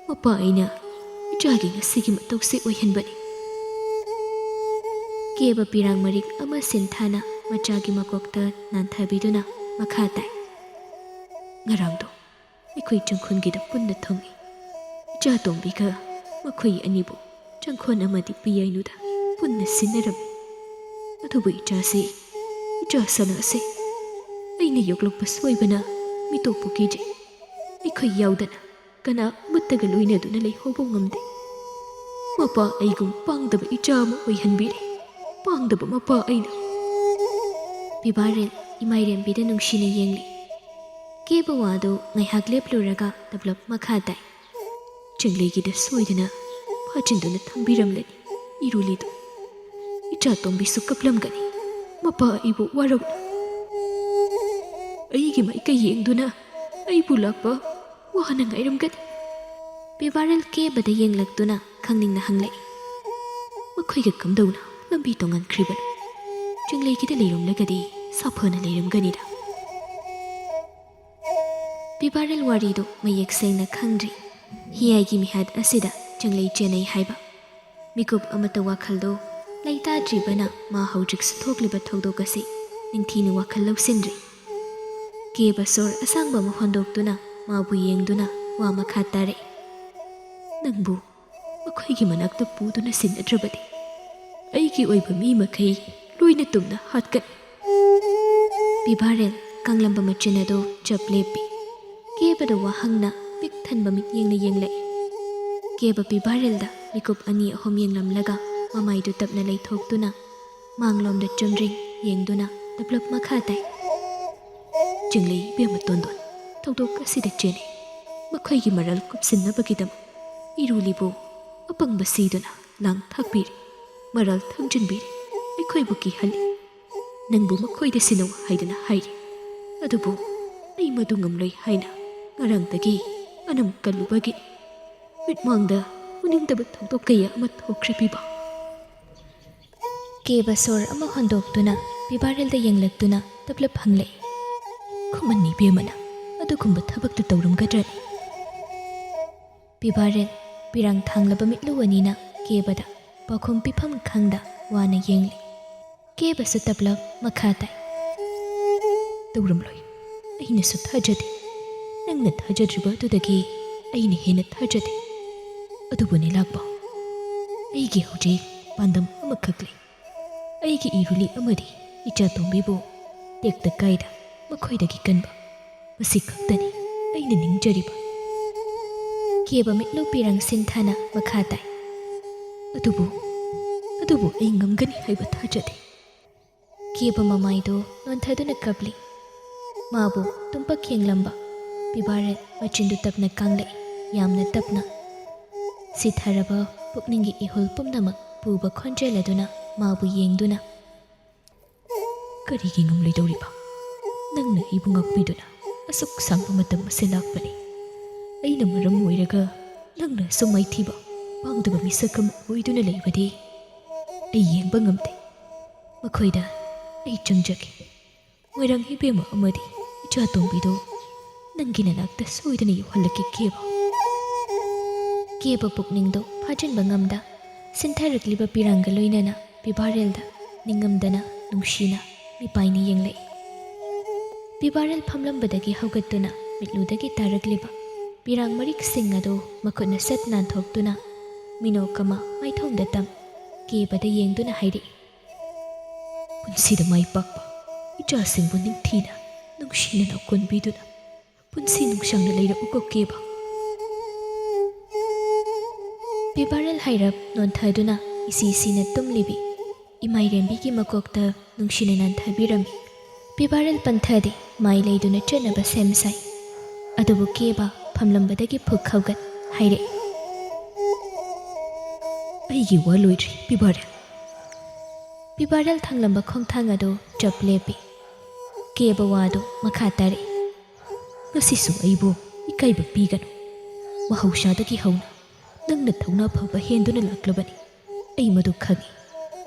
ꯃꯄꯥ ꯑꯩꯅ ꯏꯆꯥꯒꯤ ꯉꯁꯤꯒꯤ ꯃꯇꯧꯁꯦ ꯑꯣꯏꯍꯟꯕꯅꯤ꯫" ꯀꯦꯕ ꯄꯤꯔꯥꯡ ꯃꯔꯤꯛ ꯑꯃ ꯁꯤꯟꯊꯥꯅ ꯃꯆꯥꯒꯤ ꯃꯀꯣꯛꯇ ꯅꯥꯟꯊꯕꯤꯗꯨꯅ ꯃꯈꯥ ꯇꯥꯏ, "ꯉꯔꯥꯡꯗꯣ ꯑꯩꯈꯣꯏ ꯆꯪꯈꯣꯟꯒꯤꯗ ꯄꯨꯟꯅ ꯊꯨꯡꯏ꯫ ꯏꯆꯥ ꯇꯣꯝꯕꯤꯒ ꯃꯈꯣꯏ ꯑꯅꯤꯕꯨ ꯆꯪꯈꯣꯟ ꯑꯃꯗꯤ ꯄꯤꯌꯥꯏꯅꯨꯗ ꯄꯨꯟꯅ ꯁꯤꯟꯅꯔꯝꯃꯤ꯫ ꯑꯗꯨꯕꯨ ꯏꯆꯥꯁꯤ, ꯏꯆꯥ ꯁꯅꯥꯁꯦ ꯑꯩꯅ ꯌꯣꯛꯂꯛꯄ ꯁꯣꯏꯕꯅ ꯃꯤꯇꯣꯞꯄꯨ ꯀꯤꯖꯩ꯫ ꯑꯩꯈꯣꯏ ꯌꯥꯎꯗꯅ ꯀꯅꯥ ꯑꯃꯠꯇꯒ ꯂꯣꯏꯅꯗꯨꯅ ꯂꯩꯍꯧꯕ ꯉꯝꯗꯦ꯫ ꯃꯄꯥ ꯑꯩꯒꯨꯝ ꯄꯥꯡꯗꯕ ꯏꯆꯥ ꯑꯃ ꯑꯣꯏꯍꯟꯕꯤꯔꯦ꯫ ꯄꯥꯡꯗꯕ ꯃꯄꯥ ꯑꯩꯅ꯫" ꯄꯤꯕꯥꯔꯦꯜ ꯏꯃꯥꯏꯔꯦꯝꯕꯤꯗ ꯅꯨꯡꯁꯤꯅ ꯌꯦꯡꯂꯤ꯫ ꯀꯦꯕ ꯋꯥꯗꯨ ꯉꯥꯏꯍꯥꯛ ꯂꯦꯞꯂꯨꯔꯒ ꯇꯞꯂꯞ ꯃꯈꯥ ꯇꯥꯏ, "ꯆꯤꯡꯂꯩꯒꯤꯗ ꯁꯣꯏꯗꯅ ꯍꯥꯖꯤꯟꯗꯨꯅ ꯊꯝꯕꯤꯔꯝꯂꯅꯤ ꯏꯔꯨꯂꯤꯗꯨ꯫ ꯏꯆꯥ ꯇꯣꯝꯕꯤꯁꯨ ꯀꯞꯂꯝꯒꯅꯤ, ꯃꯄꯥ ꯑꯩꯕꯨ ꯋꯥꯔꯧꯅ꯫ ꯑꯩꯒꯤ ꯃꯥꯏꯀꯩ ꯌꯦꯡꯗꯨꯅ ꯑꯩꯕꯨ ꯂꯥꯛꯄ ꯋꯥꯅ ꯉꯥꯏꯔꯝꯒꯅꯤ꯫ ꯄꯤꯕꯥꯔꯦꯜ ꯀꯦꯕꯗ ꯌꯦꯡꯂꯛꯇꯨꯅ ꯈꯪꯅꯤꯡꯅ ꯍꯪꯂꯛꯏ, "ꯃꯈꯣꯏꯒ ꯀꯝꯗꯧꯅ ꯂꯝꯕꯤ ꯇꯣꯡꯉꯥꯟꯈ꯭ꯔꯤꯕꯅꯣ? ꯆꯤꯡꯂꯩꯒꯤꯗ ꯂꯩꯔꯝꯂꯒꯗꯤ ꯁꯥꯐꯅ ꯂꯩꯔꯝꯒꯅꯤꯗ꯫" ꯄꯤꯕꯥꯔꯦꯜ ꯋꯥꯔꯤꯗꯨ ꯃꯌꯦꯛ ꯁꯦꯡꯅ ꯈꯪꯗ꯭ꯔꯤ꯫ ꯍꯤꯌꯥꯏꯒꯤ ꯃꯤꯍꯥꯠ ꯑꯁꯤꯗ ꯆꯤꯡꯂꯩ ꯆꯦꯟꯅꯩ ꯍꯥꯏꯕ ꯃꯤꯀꯨꯞ ꯑꯃꯠꯇ ꯋꯥꯈꯜꯗꯨ ꯂꯩꯇꯥꯗ꯭ꯔꯤꯕꯅ ꯃꯥ ꯍꯧꯖꯤꯛꯁꯨ ꯊꯣꯛꯂꯤꯕ ꯊꯧꯗꯣꯛ ꯑꯁꯤ ꯅꯤꯡꯊꯤꯅ ꯋꯥꯈꯜ ꯂꯧꯁꯤꯟꯗ꯭ꯔꯤ꯫ ꯀꯦꯕ ꯁꯣꯔ ꯑꯁꯥꯡꯕ ꯑꯃ ꯍꯣꯟꯗꯣꯛꯇꯨꯅ ꯃꯥꯕꯨ ꯌꯦꯡꯗꯨꯅ ꯋꯥ ꯃꯈꯥ ꯇꯥꯔꯛꯏ, "ꯅꯪꯕꯨ ꯃꯈꯣꯏꯒꯤ ꯃꯅꯥꯛꯇ ꯄꯨꯗꯨꯅ ꯁꯤꯟꯅꯗ꯭ꯔꯕꯗꯤ ꯑꯩꯒꯤ ꯑꯣꯏꯕ ꯃꯤ ꯃꯈꯩ ꯂꯣꯏꯅ ꯇꯨꯝꯅ ꯍꯥꯠꯀꯅꯤ꯫" ꯄꯤꯕꯥꯔꯦꯜ ꯀꯪꯂꯝꯕ ꯃꯆꯤꯟ ꯑꯗꯨ ꯆꯞ ꯂꯦꯞꯄꯤ꯫ ꯀꯦꯕꯗ ꯋꯥꯍꯪꯅ ꯄꯤꯛ ꯊꯟꯕ ꯃꯤꯠꯌꯦꯡꯅ ꯌꯦꯡꯂꯛꯏ꯫ ꯀꯦꯕ ꯄꯤꯕꯥꯔꯦꯜꯗ ꯃꯤꯀꯨꯞ ꯑꯅꯤ ꯑꯍꯨꯝ ꯌꯦꯡꯂꯝꯂꯒ ꯃꯃꯥꯏꯗꯨ ꯇꯞꯅ ꯂꯩꯊꯣꯛꯇꯨꯅ ꯃꯥꯡꯂꯣꯝꯗ ꯆꯨꯝꯗ꯭ꯔꯤꯡ ꯌꯦꯡꯗꯨꯅ ꯇꯞꯂꯞ ꯃꯈꯥ ꯇꯥꯏ, "ꯆꯤꯡꯂꯩ ꯏꯕꯦꯝꯃ ꯇꯣꯟꯗꯣꯟ, ꯊꯧꯗꯣꯛ ꯑꯁꯤꯗ ꯆꯦꯟꯅꯩ꯫ ꯃꯈꯣꯏꯒꯤ ꯃꯔꯜ ꯀꯨꯞꯁꯤꯟꯅꯕꯒꯤꯗꯃꯛ ꯏꯔꯨꯂꯤꯕꯨ ꯑꯄꯪꯕ ꯁꯤꯗꯨꯅ ꯂꯥꯡ ꯊꯥꯛꯄꯤꯔꯦ, ꯃꯔꯜ ꯊꯝꯖꯤꯟꯕꯤꯔꯦ, ꯑꯩꯈꯣꯏꯕꯨ ꯀꯤꯍꯜꯂꯤ꯫ ꯅꯪꯕꯨ ꯃꯈꯣꯏꯗ ꯁꯤꯟꯅꯧ ꯍꯥꯏꯗꯨꯅ ꯍꯥꯏꯔꯤ꯫ ꯑꯗꯨꯕꯨ ꯑꯩ ꯃꯗꯨ ꯉꯝꯂꯣꯏ ꯍꯥꯏꯅ ꯉꯔꯥꯡꯗꯒꯤ ꯑꯅꯝ ꯀꯜꯂꯨꯕꯒꯤꯅꯤ꯫ ꯃꯤꯠꯃꯥꯡꯗ ꯎꯅꯤꯡꯗꯕ ꯊꯧꯗꯣꯛ ꯀꯌꯥ ꯑꯃ ꯊꯣꯛꯈ꯭ꯔꯦ ꯄꯤꯕꯥ꯫" ꯀꯦꯕ ꯁꯣꯔ ꯑꯃ ꯍꯣꯟꯗꯣꯛꯇꯨꯅ ꯄꯤꯕꯥꯔꯦꯜꯗ ꯌꯦꯡꯂꯛꯇꯨꯅ ꯇꯞꯂꯞ ꯍꯪꯂꯛꯏ, "ꯈꯨꯃꯟ ꯏꯕꯦꯝꯃꯅ ꯑꯗꯨꯒꯨꯝꯕ ꯊꯕꯛꯇꯨ ꯇꯧꯔꯝꯒꯗ꯭ꯔꯅꯤ?" ꯄꯤꯕꯥꯔꯦꯜ ꯄꯤꯔꯥꯡ ꯊꯥꯡꯂꯕ ꯃꯤꯠꯂꯨ ꯑꯅꯤꯅ ꯀꯦꯕꯗ ꯄꯥꯎꯈꯨꯝ ꯄꯤꯐꯝ ꯈꯪꯗ ꯋꯥꯅ ꯌꯦꯡꯂꯤ꯫ ꯀꯦꯕꯁꯨ ꯇꯞꯂꯞ ꯃꯈꯥ ꯇꯥꯏ, "ꯇꯧꯔꯝꯂꯣꯏ꯫ ꯑꯩꯅꯁꯨ ꯊꯥꯖꯗꯦ꯫ ꯅꯪꯅ ꯊꯥꯖꯗ꯭ꯔꯤꯕ ꯑꯗꯨꯗꯒꯤ ꯑꯩꯅ ꯍꯦꯟꯅ ꯊꯥꯖꯗꯦ꯫ ꯑꯗꯨꯕꯨꯅꯦ ꯂꯥꯛꯄ, ꯑꯩꯒꯤ ꯍꯧꯖꯤꯛ ꯄꯥꯟꯗꯝ ꯑꯃꯈꯛ ꯂꯩ꯫ ꯑꯩꯒꯤ ꯏꯔꯨꯂꯤ ꯑꯃꯗꯤ ꯏꯆꯥꯇꯣꯝꯕꯤꯕꯨ ꯇꯦꯛꯇ ꯀꯥꯏꯗ ꯃꯈꯣꯏꯗꯒꯤ ꯀꯟꯕ, ꯃꯁꯤ ꯈꯛꯇꯅꯤ ꯑꯩꯅ ꯅꯤꯡꯖꯔꯤꯕ꯫" ꯀꯦꯕ ꯃꯤꯠꯂꯨ ꯄꯤꯔꯥꯡ ꯁꯤꯟꯊꯥꯅ ꯃꯈꯥ ꯇꯥꯏ, "ꯑꯗꯨꯕꯨ, ꯑꯗꯨꯕꯨ ꯑꯩ ꯉꯝꯒꯅꯤ ꯍꯥꯏꯕ ꯊꯥꯖꯗꯦ꯫" ꯀꯦꯕ ꯃꯃꯥꯏꯗꯨ ꯅꯣꯟꯊꯗꯨꯅ ꯀꯞꯂꯤ꯫ ꯃꯥꯕꯨ ꯇꯨꯝꯄꯛ ꯌꯦꯡꯂꯝꯕ ꯄꯤꯕꯥꯔꯦꯜ ꯃꯆꯤꯟꯗꯨ ꯇꯞꯅ ꯀꯥꯡꯂꯛꯏ, ꯌꯥꯝꯅ ꯇꯞꯅ꯫ ꯁꯤꯊꯔꯕ ꯄꯨꯛꯅꯤꯡꯒꯤ ꯏꯍꯨꯜ ꯄꯨꯝꯅꯃꯛ ꯄꯨꯕ ꯈꯣꯟꯖꯦꯜ ꯑꯗꯨꯅ ꯃꯥꯕꯨ ꯌꯦꯡꯗꯨꯅ, "ꯀꯔꯤꯒꯤ ꯉꯝꯂꯣꯏꯗꯧꯔꯤꯕ? ꯅꯪꯅ ꯑꯩꯕꯨ ꯉꯥꯛꯄꯤꯗꯨꯅ ꯑꯁꯨꯛ ꯁꯥꯡꯕ ꯃꯇꯝ ꯑꯁꯤ ꯂꯥꯛꯄꯅꯤ꯫ ꯑꯩꯅ ꯃꯔꯝ ꯑꯣꯏꯔꯒ ꯅꯪꯅ ꯑꯁꯨꯝ ꯃꯥꯏꯊꯤꯕ ꯄꯥꯡꯗꯕ ꯃꯤꯁꯛ ꯑꯃ ꯑꯣꯏꯗꯨꯅ ꯂꯩꯕꯗꯤ ꯑꯩ ꯌꯦꯡꯕ ꯉꯝꯗꯦ꯫ ꯃꯈꯣꯏꯗ ꯑꯩ ꯆꯪꯖꯒꯦ꯫ ꯃꯣꯏꯔꯥꯡ ꯏꯕꯦꯝꯃ ꯑꯃꯗꯤ ꯏꯆꯥ ꯇꯣꯝꯕꯤꯗꯨ ꯅꯪꯒꯤ ꯅꯅꯥꯛꯇ ꯁꯣꯏꯗꯅ ꯌꯧꯍꯜꯂꯛꯀꯦ, ꯀꯦꯕ꯫" ꯀꯦꯕ ꯄꯨꯛꯅꯤꯡꯗꯣ ꯐꯥꯖꯤꯟꯕ ꯉꯝꯗ, ꯁꯤꯟꯊꯔꯛꯂꯤꯕ ꯄꯤꯔꯥꯡꯒ ꯂꯣꯏꯅꯅ ꯄꯤꯕꯥꯔꯦꯜꯗ ꯅꯤꯡꯉꯝꯗꯅ ꯅꯨꯡꯁꯤꯅ ꯃꯤꯄꯥꯏꯅ ꯌꯦꯡꯂꯛꯏ꯫ ꯄꯤꯕꯥꯔꯦꯜ ꯐꯝꯂꯝꯕꯗꯒꯤ ꯍꯧꯒꯠꯇꯨꯅ ꯃꯤꯠꯂꯨꯗꯒꯤ ꯇꯥꯔꯛꯂꯤꯕ ꯄꯤꯔꯥꯡ ꯃꯔꯤꯛꯁꯤꯡ ꯑꯗꯨ ꯃꯈꯨꯠꯅ ꯁꯠ ꯅꯥꯟꯊꯣꯛꯇꯨꯅ, ꯃꯤꯅꯣꯛ ꯑꯃ ꯃꯥꯏꯊꯣꯡꯗ ꯇꯝ, ꯀꯦꯕꯗ ꯌꯦꯡꯗꯨꯅ ꯍꯥꯏꯔꯛꯏ, "ꯄꯨꯟꯁꯤꯗ ꯃꯥꯏ ꯄꯥꯛꯄ ꯏꯆꯥꯁꯤꯡꯕꯨ ꯅꯤꯡꯊꯤꯅ ꯅꯨꯡꯁꯤꯅ ꯀꯣꯟꯕꯤꯗꯨꯅ ꯄꯨꯟꯁꯤ ꯅꯨꯡꯁꯥꯡꯅ ꯂꯩꯔꯛꯎꯀꯣ, ꯀꯦꯕ꯫" ꯄꯤꯕꯥꯔꯦꯜ ꯍꯥꯏꯔꯞ ꯅꯣꯟꯊꯗꯨꯅ ꯏꯁꯤ ꯏꯁꯤꯅ ꯇꯨꯝꯂꯤꯕꯤ ꯏꯃꯥꯏꯔꯦꯝꯕꯤꯒꯤ ꯃꯀꯣꯛꯇ ꯅꯨꯡꯁꯤꯅ ꯅꯥꯟꯊꯕꯤꯔꯝꯃꯤ꯫ ꯄꯤꯕꯥꯔꯦꯜ ꯄꯟꯊꯗꯦ, ꯃꯥꯏ ꯂꯩꯗꯨꯅ ꯆꯠꯅꯕ ꯁꯦꯝ ꯁꯥꯏ꯫ ꯑꯗꯨꯕꯨ ꯀꯦꯕ ꯐꯝꯂꯝꯕꯗꯒꯤ ꯐꯨꯛ ꯍꯧꯒꯠ ꯍꯥꯏꯔꯛꯏ, "ꯑꯩꯒꯤ ꯋꯥ ꯂꯣꯏꯗ꯭ꯔꯤ, ꯄꯤꯕꯥꯔꯦꯜ꯫" ꯄꯤꯕꯥꯔꯦꯜ ꯊꯥꯡꯂꯝꯕ ꯈꯣꯡꯊꯥꯡ ꯑꯗꯨ ꯆꯞ ꯂꯦꯞꯄꯤ꯫ ꯀꯦꯕ ꯋꯥꯗꯨ ꯃꯈꯥ ꯇꯥꯔꯛꯏ, "ꯉꯁꯤꯁꯨ ꯑꯩꯕꯨ ꯏꯀꯥꯏꯕ ꯄꯤꯒꯅꯨ꯫ ꯃꯍꯧꯁꯥꯗꯒꯤ ꯍꯧꯅ ꯅꯪꯅ ꯊꯧꯅꯥ ꯐꯕ ꯍꯦꯟꯗꯨꯅ ꯂꯥꯛꯂꯕꯅꯤ꯫ ꯑꯩ ꯃꯗꯨ ꯈꯪꯏ꯫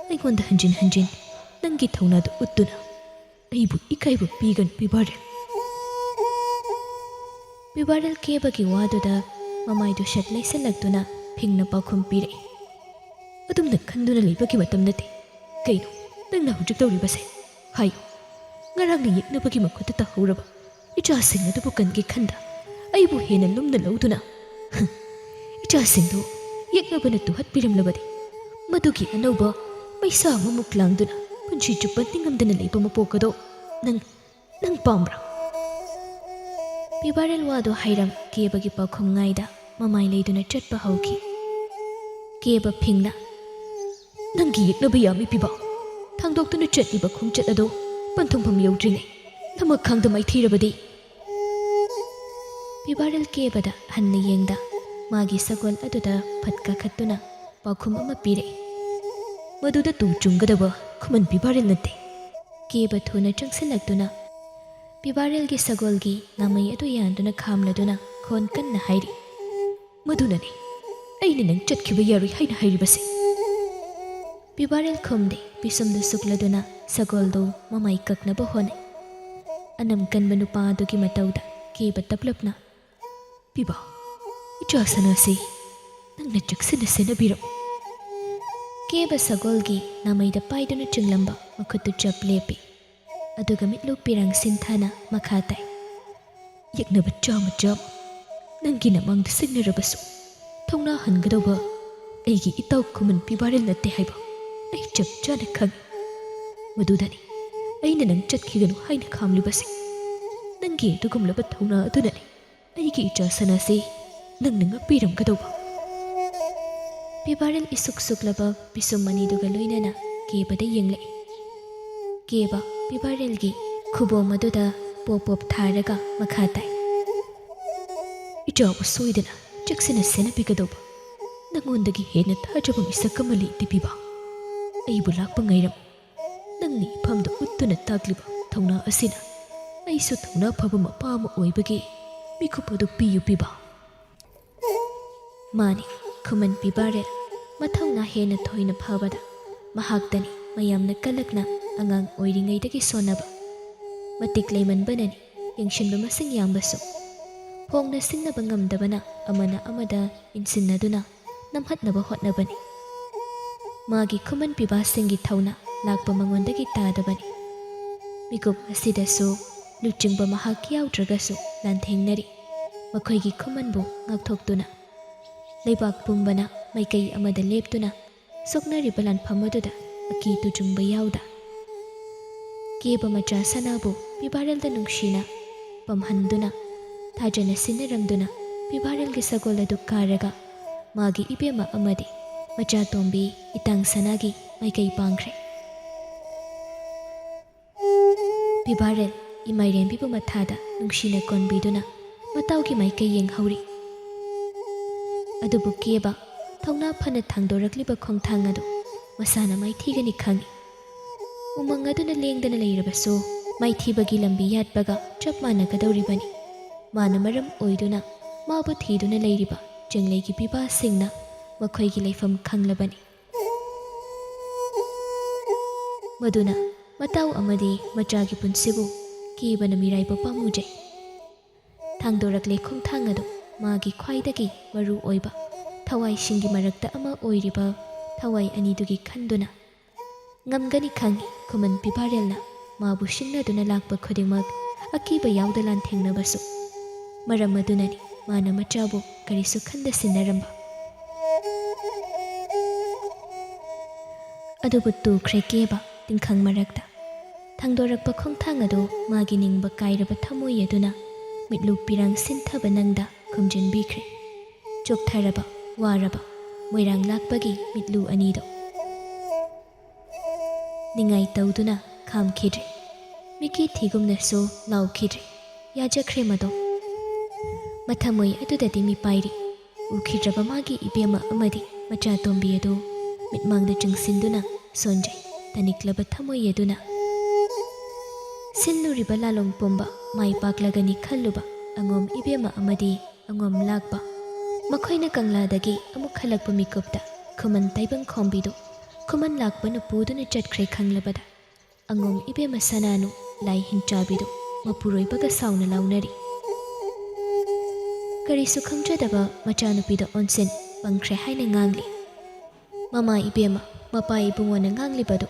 ꯑꯩꯉꯣꯟꯗ ꯍꯟꯖꯤꯟ ꯍꯟꯖꯤꯟ ꯅꯪꯒꯤ ꯊꯧꯅꯥꯗꯨ ꯎꯠꯇꯨꯅ ꯑꯩꯕꯨ ꯏꯀꯥꯏꯕ ꯄꯤꯒꯅꯨ, ꯄꯤꯕꯥꯔꯦꯜ꯫" ꯄꯤꯕꯥꯔꯦꯜ ꯀꯦꯕꯒꯤ ꯋꯥꯗꯨꯗ ꯃꯃꯥꯏꯗꯨ ꯁꯠ ꯂꯩꯁꯜꯂꯛꯇꯨꯅ ꯐꯤꯡꯅ ꯄꯥꯎꯈꯨꯝ ꯄꯤꯔꯛꯏ, "ꯑꯗꯨꯝꯅ ꯈꯟꯗꯨꯅ ꯂꯩꯕꯒꯤ ꯃꯇꯝ ꯅꯠꯇꯦ꯫ ꯀꯩꯅꯣ ꯅꯪꯅ ꯍꯧꯖꯤꯛ ꯇꯧꯔꯤꯕꯁꯦ? ꯍꯥꯏꯌꯨ, ꯉꯔꯥꯡꯅ ꯌꯦꯛꯅꯕꯒꯤ ꯃꯈꯨꯠꯇ ꯇꯥꯍꯧꯔꯕ ꯏꯆꯥꯁꯤꯡ ꯑꯗꯨꯕꯨ ꯀꯟꯒꯦ ꯈꯟꯗ ꯑꯩꯕꯨ ꯍꯦꯟꯅ ꯂꯨꯝꯅ ꯂꯧꯗꯨꯅ, ꯍꯝ, ꯏꯆꯥꯁꯤꯡꯗꯨ ꯌꯦꯛꯅꯕꯅ ꯇꯨꯍꯠꯄꯤꯔꯝꯂꯕꯗꯤ ꯃꯗꯨꯒꯤ ꯑꯅꯧꯕ ꯃꯩꯁꯥ ꯑꯃꯃꯨꯛ ꯂꯥꯡꯗꯨꯅ ꯄꯨꯟꯁꯤ ꯆꯨꯞꯄ ꯅꯤꯡꯉꯝꯗꯅ ꯂꯩꯕ ꯃꯄꯣꯛ ꯑꯗꯣ ꯅꯪ, ꯅꯪ ꯄꯥꯝꯕ꯭ꯔꯥ?" ꯄꯤꯕꯥꯔꯦꯜ ꯋꯥꯗꯨ ꯍꯥꯏꯔꯝ ꯀꯦꯕꯒꯤ ꯄꯥꯎꯈꯨꯝ ꯉꯥꯏꯗ ꯃꯃꯥꯏ ꯂꯩꯗꯨꯅ ꯆꯠꯄ ꯍꯧꯈꯤ꯫ ꯀꯦꯕ ꯐꯤꯡꯅ, "ꯅꯪꯒꯤ ꯌꯦꯛꯅꯕ ꯌꯥꯝꯃꯤ, ꯄꯤꯕꯥ꯫ ꯊꯥꯡꯗꯣꯛꯇꯨꯅ ꯆꯠꯂꯤꯕ ꯈꯣꯡꯆꯠ ꯑꯗꯨ ꯄꯟꯊꯨꯡꯐꯝ ꯌꯧꯗ꯭ꯔꯤꯉꯩ ꯅꯃꯛ ꯈꯥꯡꯗ ꯃꯥꯏꯊꯤꯔꯕꯗꯤ?" ꯄꯤꯕꯥꯔꯦꯜ ꯀꯦꯕꯗ ꯍꯟꯅ ꯌꯦꯡꯗ ꯃꯥꯒꯤ ꯁꯒꯣꯜ ꯑꯗꯨꯗ ꯐꯠ ꯀꯥꯈꯠꯇꯨꯅ ꯄꯥꯎꯈꯨꯝ ꯑꯃ ꯄꯤꯔꯛꯏ꯫ ꯃꯗꯨꯗ ꯇꯨ ꯆꯨꯡꯒꯗꯕ ꯈꯨꯃꯟ ꯄꯤꯕꯥꯔꯦꯜ ꯅꯠꯇꯦ꯫ ꯀꯦꯕ ꯊꯨꯅ ꯆꯪꯁꯤꯜꯂꯛꯇꯨꯅ ꯄꯤꯕꯥꯔꯦꯜꯒꯤ ꯁꯒꯣꯜꯒꯤ ꯅꯥꯃꯩ ꯑꯗꯨ ꯌꯥꯟꯗꯨꯅ ꯈꯥꯝꯂꯗꯨꯅ ꯈꯣꯟ ꯀꯟꯅ ꯍꯥꯏꯔꯤ, "ꯃꯗꯨꯅꯅꯤ ꯑꯩꯅ ꯅꯪ ꯆꯠꯈꯤꯕ ꯌꯥꯔꯣꯏ ꯍꯥꯏꯅ ꯍꯥꯏꯔꯤꯕꯁꯦ꯫" ꯄꯤꯕꯥꯔꯦꯜ ꯈꯨꯝꯗꯦ꯫ ꯄꯤꯁꯨꯝꯗꯨ ꯁꯨꯛꯂꯗꯨꯅ ꯁꯒꯣꯜꯗꯨ ꯃꯃꯥꯏ ꯀꯛꯅꯕ ꯍꯣꯠꯅꯩ꯫ ꯑꯅꯝ ꯀꯟꯕ ꯅꯨꯄꯥ ꯑꯗꯨꯒꯤ ꯃꯇꯧꯗ ꯀꯦꯕ ꯇꯞꯂꯞꯅ, "ꯄꯤꯕꯥ, ꯏꯆꯥ ꯁꯅꯥꯁꯤ ꯅꯪꯅ ꯆꯦꯛꯁꯤꯟꯅ ꯁꯦꯟꯅꯕꯤꯔꯝꯃꯨ꯫" ꯀꯦꯕ ꯁꯒꯣꯜꯒꯤ ꯅꯥꯃꯩꯗ ꯄꯥꯏꯗꯨꯅ ꯆꯤꯡꯂꯝꯕ ꯃꯈꯨꯠꯇꯨ ꯆꯞ ꯂꯦꯞꯄꯤ꯫ ꯑꯗꯨꯒ ꯃꯤꯠꯂꯨ ꯄꯤꯔꯥꯡ ꯁꯤꯟꯊꯥꯅ ꯃꯈꯥ ꯇꯥꯏ, "ꯌꯦꯛꯅꯕ ꯆꯥꯝꯃ ꯆꯥꯝꯃ ꯅꯪꯒꯤ ꯅꯃꯥꯡꯗ ꯁꯤꯡꯅꯔꯕꯁꯨ, ꯊꯧꯅꯥ ꯍꯟꯒꯗꯧꯕ ꯑꯩꯒꯤ ꯏꯇꯥꯎ ꯈꯨꯃꯟ ꯄꯤꯕꯥꯔꯦꯜ ꯅꯠꯇꯦ ꯍꯥꯏꯕ ꯑꯩ ꯆꯞ ꯆꯥꯅ ꯈꯪꯏ꯫ ꯃꯗꯨꯗꯅꯤ ꯑꯩꯅ ꯅꯪ ꯆꯠꯈꯤꯒꯅꯨ ꯍꯥꯏꯅ ꯈꯥꯝꯂꯤꯕꯁꯦ꯫ ꯅꯪꯒꯤ ꯑꯗꯨꯒꯨꯝꯂꯕ ꯊꯧꯅꯥ ꯑꯗꯨꯅꯅꯤ ꯑꯩꯒꯤ ꯏꯆꯥ ꯁꯅꯥꯁꯤ ꯅꯪꯅ ꯉꯥꯛꯄꯤꯔꯝꯒꯗꯧꯕ꯫" ꯄꯤꯕꯥꯔꯦꯜ ꯏꯁꯨꯛ ꯁꯨꯛꯂꯕ ꯄꯤꯁꯨꯝ ꯑꯅꯤꯗꯨꯒ ꯂꯣꯏꯅꯅ ꯀꯦꯕꯗ ꯌꯦꯡꯂꯛꯏ꯫ ꯀꯦꯕ ꯄꯤꯕꯥꯔꯦꯜꯒꯤ ꯈꯨꯕꯣꯝ ꯑꯗꯨꯗ ꯄꯣꯞ ꯄꯣꯞ ꯊꯥꯔꯒ ꯃꯈꯥ ꯇꯥꯏ, "ꯏꯆꯥꯕꯨ ꯁꯣꯏꯗꯅ ꯆꯦꯛꯁꯤꯟꯅ ꯁꯦꯟꯅꯕꯤꯒꯗꯧꯕ ꯅꯉꯣꯟꯗꯒꯤ ꯍꯦꯟꯅ ꯊꯥꯖꯕ ꯃꯤꯁꯛ ꯑꯃ ꯂꯩꯇꯦ ꯄꯤꯕꯥ꯫ ꯑꯩꯕꯨ ꯂꯥꯛꯄ ꯉꯥꯏꯔꯝꯃꯨ꯫ ꯅꯪꯅ ꯏꯐꯝꯗ ꯎꯠꯇꯨꯅ ꯇꯥꯛꯂꯤꯕ ꯊꯧꯅꯥ ꯑꯁꯤꯅ ꯑꯩꯁꯨ ꯊꯧꯅꯥ ꯐꯕ ꯃꯄꯥ ꯑꯃ ꯑꯣꯏꯕꯒꯤ ꯃꯤꯀꯨꯞ ꯑꯗꯨ ꯄꯤꯌꯨ ꯄꯤꯕꯥ꯫" ꯃꯥꯅꯤ, ꯈꯨꯃꯟ ꯄꯤꯕꯥꯔꯦꯜ ꯃꯊꯧꯅꯥ ꯍꯦꯟꯅ ꯊꯣꯏꯅ ꯐꯕꯗ ꯃꯍꯥꯛꯇꯅꯤ ꯃꯌꯥꯝꯅ ꯀꯂꯛꯅ ꯑꯉꯥꯡ ꯑꯣꯏꯔꯤꯉꯩꯗꯒꯤ ꯁꯣꯟꯅꯕ꯫ ꯃꯇꯤꯛ ꯂꯩꯃꯟꯕꯅꯅꯤ ꯌꯦꯡꯁꯤꯟꯕ ꯃꯁꯤꯡ ꯌꯥꯝꯕꯁꯨ꯫ ꯐꯣꯡꯅ ꯁꯤꯡꯅꯕ ꯉꯝꯗꯕꯅ ꯑꯃꯅ ꯑꯃꯗ ꯏꯟꯁꯤꯟꯅꯗꯨꯅ ꯅꯝꯍꯠꯅꯕ ꯍꯣꯠꯅꯕꯅꯤ꯫ ꯃꯥꯒꯤ ꯈꯨꯃꯟ ꯄꯤꯕꯥꯁꯤꯡꯒꯤ ꯊꯧꯅ ꯂꯥꯛꯄ ꯃꯉꯣꯟꯗꯒꯤ ꯇꯥꯗꯕꯅꯤ꯫ ꯃꯤꯀꯨꯞ ꯑꯁꯤꯗꯁꯨ ꯂꯨꯆꯤꯡꯕ ꯃꯍꯥꯛ ꯌꯥꯎꯗ꯭ꯔꯒꯁꯨ ꯂꯥꯟꯊꯦꯡꯅꯔꯤ꯫ ꯃꯈꯣꯏꯒꯤ ꯈꯨꯃꯟꯕꯨ ꯉꯥꯛꯊꯣꯛꯇꯨꯅ ꯂꯩꯕꯥꯛ ꯄꯨꯝꯕꯅ ꯃꯥꯏꯀꯩ ꯑꯃꯗ ꯂꯦꯞꯇꯨꯅ ꯁꯣꯛꯅꯔꯤꯕ ꯂꯥꯟꯐꯝ ꯑꯗꯨꯗ ꯑꯀꯤ ꯇꯨꯖꯨꯡꯕ ꯌꯥꯎꯗ꯫ ꯀꯦꯕ ꯃꯆꯥ ꯁꯅꯥꯕꯨ ꯄꯤꯕꯥꯔꯦꯜꯗ ꯅꯨꯡꯁꯤꯅ ꯄꯝꯍꯟꯗꯨꯅ ꯊꯥꯖꯅ ꯁꯤꯟꯅꯔꯝꯗꯨꯅ ꯄꯤꯕꯥꯔꯦꯜꯒꯤ ꯁꯒꯣꯜ ꯑꯗꯨ ꯀꯥꯔꯒ ꯃꯥꯒꯤ ꯏꯕꯦꯝꯃ ꯑꯃꯗꯤ ꯃꯆꯥꯇꯣꯝꯕꯤ ꯏꯇꯥꯡ ꯁꯅꯥꯒꯤ ꯃꯥꯏꯀꯩ ꯄꯥꯡꯈ꯭ꯔꯦ꯫ ꯄꯤꯕꯥꯔꯦꯜ ꯏꯃꯥꯏꯔꯦꯝꯕꯤꯕꯨ ꯃꯊꯥꯗ ꯅꯨꯡꯁꯤꯅ ꯀꯣꯟꯕꯤꯗꯨꯅ ꯃꯇꯥꯎꯒꯤ ꯃꯥꯏꯀꯩ ꯌꯦꯡꯍꯧꯔꯤ꯫ ꯑꯗꯨꯕꯨ ꯀꯦꯕ ꯊꯧꯅꯥ ꯐꯅ ꯊꯥꯡꯗꯣꯔꯛꯂꯤꯕ ꯈꯣꯡꯊꯥꯡ ꯑꯗꯨ ꯃꯁꯥꯅ ꯃꯥꯏꯊꯤꯒꯅꯤ ꯈꯪꯏ꯫ ꯎꯃꯪ ꯑꯗꯨꯅ ꯂꯦꯡꯗꯅ ꯂꯩꯔꯕꯁꯨ, ꯃꯥꯏꯊꯤꯕꯒꯤ ꯂꯝꯕꯤ ꯌꯥꯠꯄꯒ ꯆꯞ ꯃꯥꯟꯅꯒꯗꯧꯔꯤꯕꯅꯤ꯫ ꯃꯥꯅ ꯃꯔꯝ ꯑꯣꯏꯗꯨꯅ ꯃꯥꯕꯨ ꯊꯤꯗꯨꯅ ꯂꯩꯔꯤꯕ ꯆꯤꯡꯂꯩꯒꯤ ꯄꯤꯕꯥꯁꯤꯡꯅ ꯃꯈꯣꯏꯒꯤ ꯂꯩꯐꯝ ꯈꯪꯂꯕꯅꯤ꯫ ꯃꯗꯨꯅ ꯃꯇꯥꯎ ꯑꯃꯗꯤ ꯃꯆꯥꯒꯤ ꯄꯨꯟꯁꯤꯕꯨ ꯀꯤꯕꯅ ꯃꯤꯔꯥꯏꯕ ꯄꯥꯝꯃꯨꯖꯩ꯫ ꯊꯥꯡꯗꯣꯔꯛꯂꯦ ꯈꯣꯡꯊꯥꯡ ꯑꯗꯨ ꯃꯥꯒꯤ ꯈ꯭ꯋꯥꯏꯗꯒꯤ ꯃꯔꯨ ꯑꯣꯏꯕ ꯊꯋꯥꯏꯁꯤꯡꯒꯤ ꯃꯔꯛꯇ ꯑꯃ ꯑꯣꯏꯔꯤꯕ ꯊꯋꯥꯏ ꯑꯅꯤꯗꯨꯒꯤ ꯈꯟꯗꯨꯅ꯫ ꯉꯝꯒꯅꯤ ꯈꯪꯏ ꯈꯨꯃꯟ ꯄꯤꯕꯥꯔꯦꯜꯅ ꯃꯥꯕꯨ ꯁꯤꯡꯅꯗꯨꯅ ꯂꯥꯛꯄ ꯈꯨꯗꯤꯡꯃꯛ ꯑꯀꯤꯕ ꯌꯥꯎꯗ ꯂꯥꯟꯊꯦꯡꯅꯕꯁꯨ꯫ ꯃꯔꯝ ꯑꯗꯨꯅꯅꯤ ꯃꯥꯅ ꯃꯆꯥꯕꯨ ꯀꯔꯤꯁꯨ ꯈꯟꯗ ꯁꯤꯟꯅꯔꯝꯕ꯫ ꯑꯗꯨꯕꯨ ꯇꯨꯈ꯭ꯔꯦ ꯀꯦꯕ ꯇꯤꯡꯈꯪ ꯃꯔꯛꯇ꯫ ꯊꯥꯡꯗꯣꯔꯛꯄ ꯈꯣꯡꯊꯥꯡ ꯑꯗꯨ ꯃꯥꯒꯤ ꯅꯤꯡꯕ ꯀꯥꯏꯔꯕ ꯊꯃꯣꯏ ꯑꯗꯨꯅ ꯃꯤꯠꯂꯨ ꯄꯤꯔꯥꯡ ꯁꯤꯟꯊꯕ ꯅꯪꯗ ꯈꯨꯝꯖꯤꯟꯕꯤꯈ꯭ꯔꯦ꯫ ꯆꯣꯛꯊꯔꯕ, ꯋꯥꯔꯕ, ꯃꯣꯏꯔꯥꯡ ꯂꯥꯛꯄꯒꯤ ꯃꯤꯠꯂꯨ ꯑꯅꯤꯗꯣ꯫ ꯅꯤꯡꯉꯥꯏ ꯇꯧꯗꯨꯅ ꯈꯥꯝꯈꯤꯗ꯭ꯔꯦ꯫ ꯃꯤꯀꯤ ꯊꯤꯒꯨꯝꯅꯁꯨ ꯂꯥꯎꯈꯤꯗ꯭ꯔꯦ꯫ ꯌꯥꯖꯈ꯭ꯔꯦ ꯃꯗꯣ꯫ ꯃꯊꯃꯣꯏ ꯑꯗꯨꯗꯗꯤ ꯃꯤꯄꯥꯏꯔꯤ꯫ ꯎꯈꯤꯗ꯭ꯔꯕ ꯃꯥꯒꯤ ꯏꯕꯦꯝꯃ ꯑꯃꯗꯤ ꯃꯆꯥꯇꯣꯝꯕꯤ ꯑꯗꯨ ꯃꯤꯠꯃꯥꯡꯗ ꯆꯤꯡꯁꯤꯟꯗꯨꯅ ꯁꯣꯟꯖꯩ꯫ ꯇꯅꯤꯛꯂꯕ ꯊꯃꯣꯏ ꯑꯗꯨꯅ꯫ ꯁꯤꯜꯂꯨꯔꯤꯕ ꯂꯥꯂꯣꯡ ꯄꯨꯝꯕ ꯃꯥꯏ ꯄꯥꯛꯂꯒꯅꯤ ꯈꯜꯂꯨꯕ ꯑꯉꯣꯝ ꯏꯕꯦꯝꯃ ꯑꯃꯗꯤ ꯑꯉꯣꯝ ꯂꯥꯛꯄ꯫ ꯃꯈꯣꯏꯅ ꯀꯪꯂꯥꯗꯒꯤ ꯑꯃꯨꯛ ꯍꯜꯂꯛꯄ ꯃꯤꯀꯨꯞꯇ ꯈꯨꯃꯟ ꯇꯥꯏꯕꯪ ꯈꯣꯝꯕꯤꯗꯨ ꯈꯨꯃꯟ ꯂꯥꯛꯄꯅ ꯄꯨꯗꯨꯅ ꯆꯠꯈ꯭ꯔꯦ ꯈꯪꯂꯕꯗ ꯑꯉꯣꯝ ꯏꯕꯦꯝꯃ ꯁꯅꯥꯅꯨ ꯂꯥꯏ ꯍꯤꯡꯆꯥꯕꯤꯗꯨ ꯃꯄꯨꯔꯣꯏꯕꯒ ꯁꯥꯎꯅ ꯂꯥꯎꯅꯔꯤ꯫ ꯀꯔꯤꯁꯨ ꯈꯪꯖꯗꯕ ꯃꯆꯥꯅꯨꯄꯤꯗ ꯑꯣꯟꯁꯤꯟ ꯄꯪꯈ꯭ꯔꯦ ꯍꯥꯏꯅ ꯉꯥꯡꯂꯤ꯫ ꯃꯃꯥ ꯏꯕꯦꯝꯃ, ꯃꯄꯥ ꯏꯕꯨꯡꯉꯣꯅ ꯉꯥꯡꯂꯤꯕꯗꯨ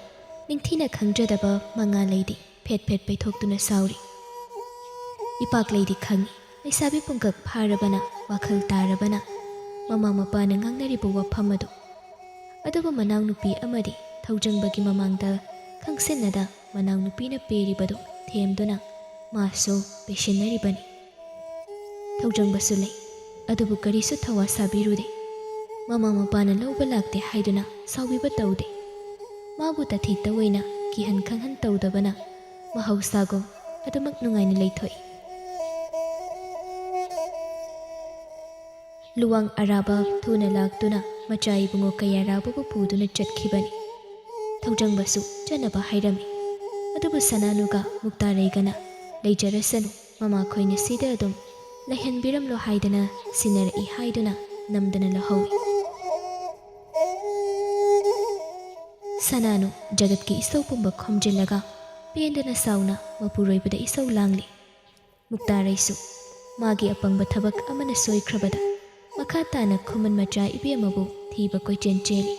ꯅꯤꯡꯊꯤꯅ ꯈꯪꯖꯗꯕ ꯃꯉꯥ ꯂꯩꯗꯤ ꯐꯦꯠ ꯐꯦꯠ ꯄꯩꯊꯣꯛꯇꯨꯅ ꯁꯥꯎꯔꯤ꯫ ꯏꯄꯥꯛ ꯂꯩꯗꯤ ꯈꯪꯏ, ꯂꯩꯁꯥꯕꯤ ꯄꯨꯡꯀꯛ ꯐꯥꯔꯕꯅ, ꯋꯥꯈꯜ ꯇꯥꯔꯕꯅ, ꯃꯃꯥ ꯃꯄꯥꯅ ꯉꯥꯡꯅꯔꯤꯕ ꯋꯥꯐꯝ ꯑꯗꯨ꯫ ꯑꯗꯨꯕꯨ ꯃꯅꯥꯎꯅꯨꯄꯤ ꯑꯃꯗꯤ ꯊꯧꯖꯪꯕꯒꯤ ꯃꯃꯥꯡꯗ ꯈꯪꯁꯤꯟꯅꯗ ꯃꯅꯥꯎꯅꯨꯄꯤꯅ ꯄꯦꯔꯤꯕꯗꯨ ꯊꯦꯝꯗꯨꯅ ꯃꯥꯁꯨ ꯄꯦꯁꯤꯟꯅꯔꯤꯕꯅꯤ꯫ ꯊꯧꯖꯪꯕꯁꯨ ꯂꯩ, ꯑꯗꯨꯕꯨ ꯀꯔꯤꯁꯨ ꯊꯋꯥ ꯁꯥꯕꯤꯔꯨꯗꯦ꯫ ꯃꯃꯥ ꯃꯄꯥꯅ ꯂꯧꯕ ꯂꯥꯛꯇꯦ ꯍꯥꯏꯗꯨꯅ ꯁꯥꯎꯕꯤꯕ ꯇꯧꯗꯦ꯫ ꯃꯥꯕꯨ ꯇꯊꯤ ꯇꯑꯣꯏꯅ ꯀꯤꯍꯟ ꯈꯪꯍꯟ ꯇꯧꯗꯕꯅ ꯃꯍꯧꯁꯥꯒꯨꯝ ꯑꯗꯨꯃꯛ ꯅꯨꯡꯉꯥꯏꯅ ꯂꯩꯊꯣꯛꯏ꯫ ꯂꯨꯋꯥꯡ ꯑꯔꯥꯕ ꯊꯨꯅ ꯂꯥꯛꯇꯨꯅ ꯃꯆꯥ ꯏꯕꯨꯡꯉꯣ ꯀꯌꯥꯔꯥꯕꯕꯨ ꯄꯨꯗꯨꯅ ꯆꯠꯈꯤꯕꯅꯤ꯫ ꯊꯧꯖꯪꯕꯁꯨ ꯆꯠꯅꯕ ꯍꯥꯏꯔꯝꯃꯤ꯫ ꯑꯗꯨꯕꯨ ꯁꯅꯥꯅꯨꯒ ꯃꯨꯛꯇꯥꯔꯩꯒꯅ "ꯂꯩꯖꯔꯁꯅꯨ, ꯃꯃꯥꯈꯣꯏꯅ ꯁꯤꯗ ꯑꯗꯨꯝ ꯂꯩꯍꯟꯕꯤꯔꯝꯂꯣ" ꯍꯥꯏꯗꯅ ꯁꯤꯟꯅꯔꯛꯏ ꯍꯥꯏꯗꯨꯅ ꯅꯝꯗꯅ ꯂꯧꯍꯧꯏ꯫ ꯁꯅꯥꯅꯨ ꯖꯒꯠꯀꯤ ꯏꯁꯧ ꯄꯨꯝꯕ ꯈꯣꯝꯖꯤꯜꯂꯒ ꯄꯦꯟꯗꯅ ꯁꯥꯎꯅ ꯃꯄꯨꯔꯣꯏꯕꯗ ꯏꯁꯧ ꯂꯥꯡꯂꯤ꯫ ꯃꯨꯛꯇꯥꯔꯩꯁꯨ ꯃꯥꯒꯤ ꯑꯄꯪꯕ ꯊꯕꯛ ꯑꯃꯅ ꯁꯣꯏꯈ꯭ꯔꯕꯗ ꯃꯈꯥ ꯇꯥꯅ ꯈꯨꯃꯟ ꯃꯆꯥ ꯏꯕꯦꯝꯃꯕꯨ ꯊꯤꯕ ꯀꯣꯏꯆꯦꯟ ꯆꯦꯜꯂꯤ꯫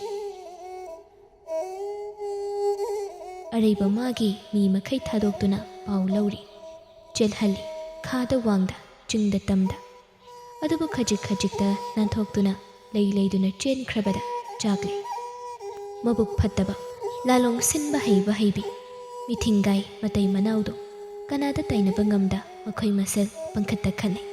ꯑꯔꯩꯕ ꯃꯥꯒꯤ ꯃꯤ ꯃꯈꯩ ꯊꯥꯗꯣꯛꯇꯨꯅ ꯄꯥꯎ ꯂꯧꯔꯤ, ꯆꯦꯜꯍꯜꯂꯤ, ꯈꯥꯗ ꯋꯥꯡꯗ, ꯆꯤꯡꯗ ꯇꯝꯗ꯫ ꯑꯗꯨꯕꯨ ꯈꯖꯤꯛ ꯈꯖꯤꯛꯇ ꯅꯥꯟꯊꯣꯛꯇꯨꯅ ꯂꯩ ꯂꯩꯗꯨꯅ ꯆꯦꯟꯈ꯭ꯔꯕꯗ ꯆꯥꯛꯂꯦ꯫ ꯃꯕꯨꯛ ꯐꯠꯇꯕ, ꯂꯥꯂꯣꯡ ꯁꯤꯟꯕ ꯍꯩꯕ ꯍꯩꯕꯤ, ꯃꯤꯊꯤꯡꯒꯥꯏ ꯃꯇꯩ ꯃꯅꯥꯎꯗꯣ ꯀꯅꯥꯗ ꯇꯥꯏꯅꯕ ꯉꯝꯗ ꯃꯈꯣꯏ ꯃꯁꯦꯜ ꯄꯪꯈꯠꯇ ꯈꯠꯅꯩ꯫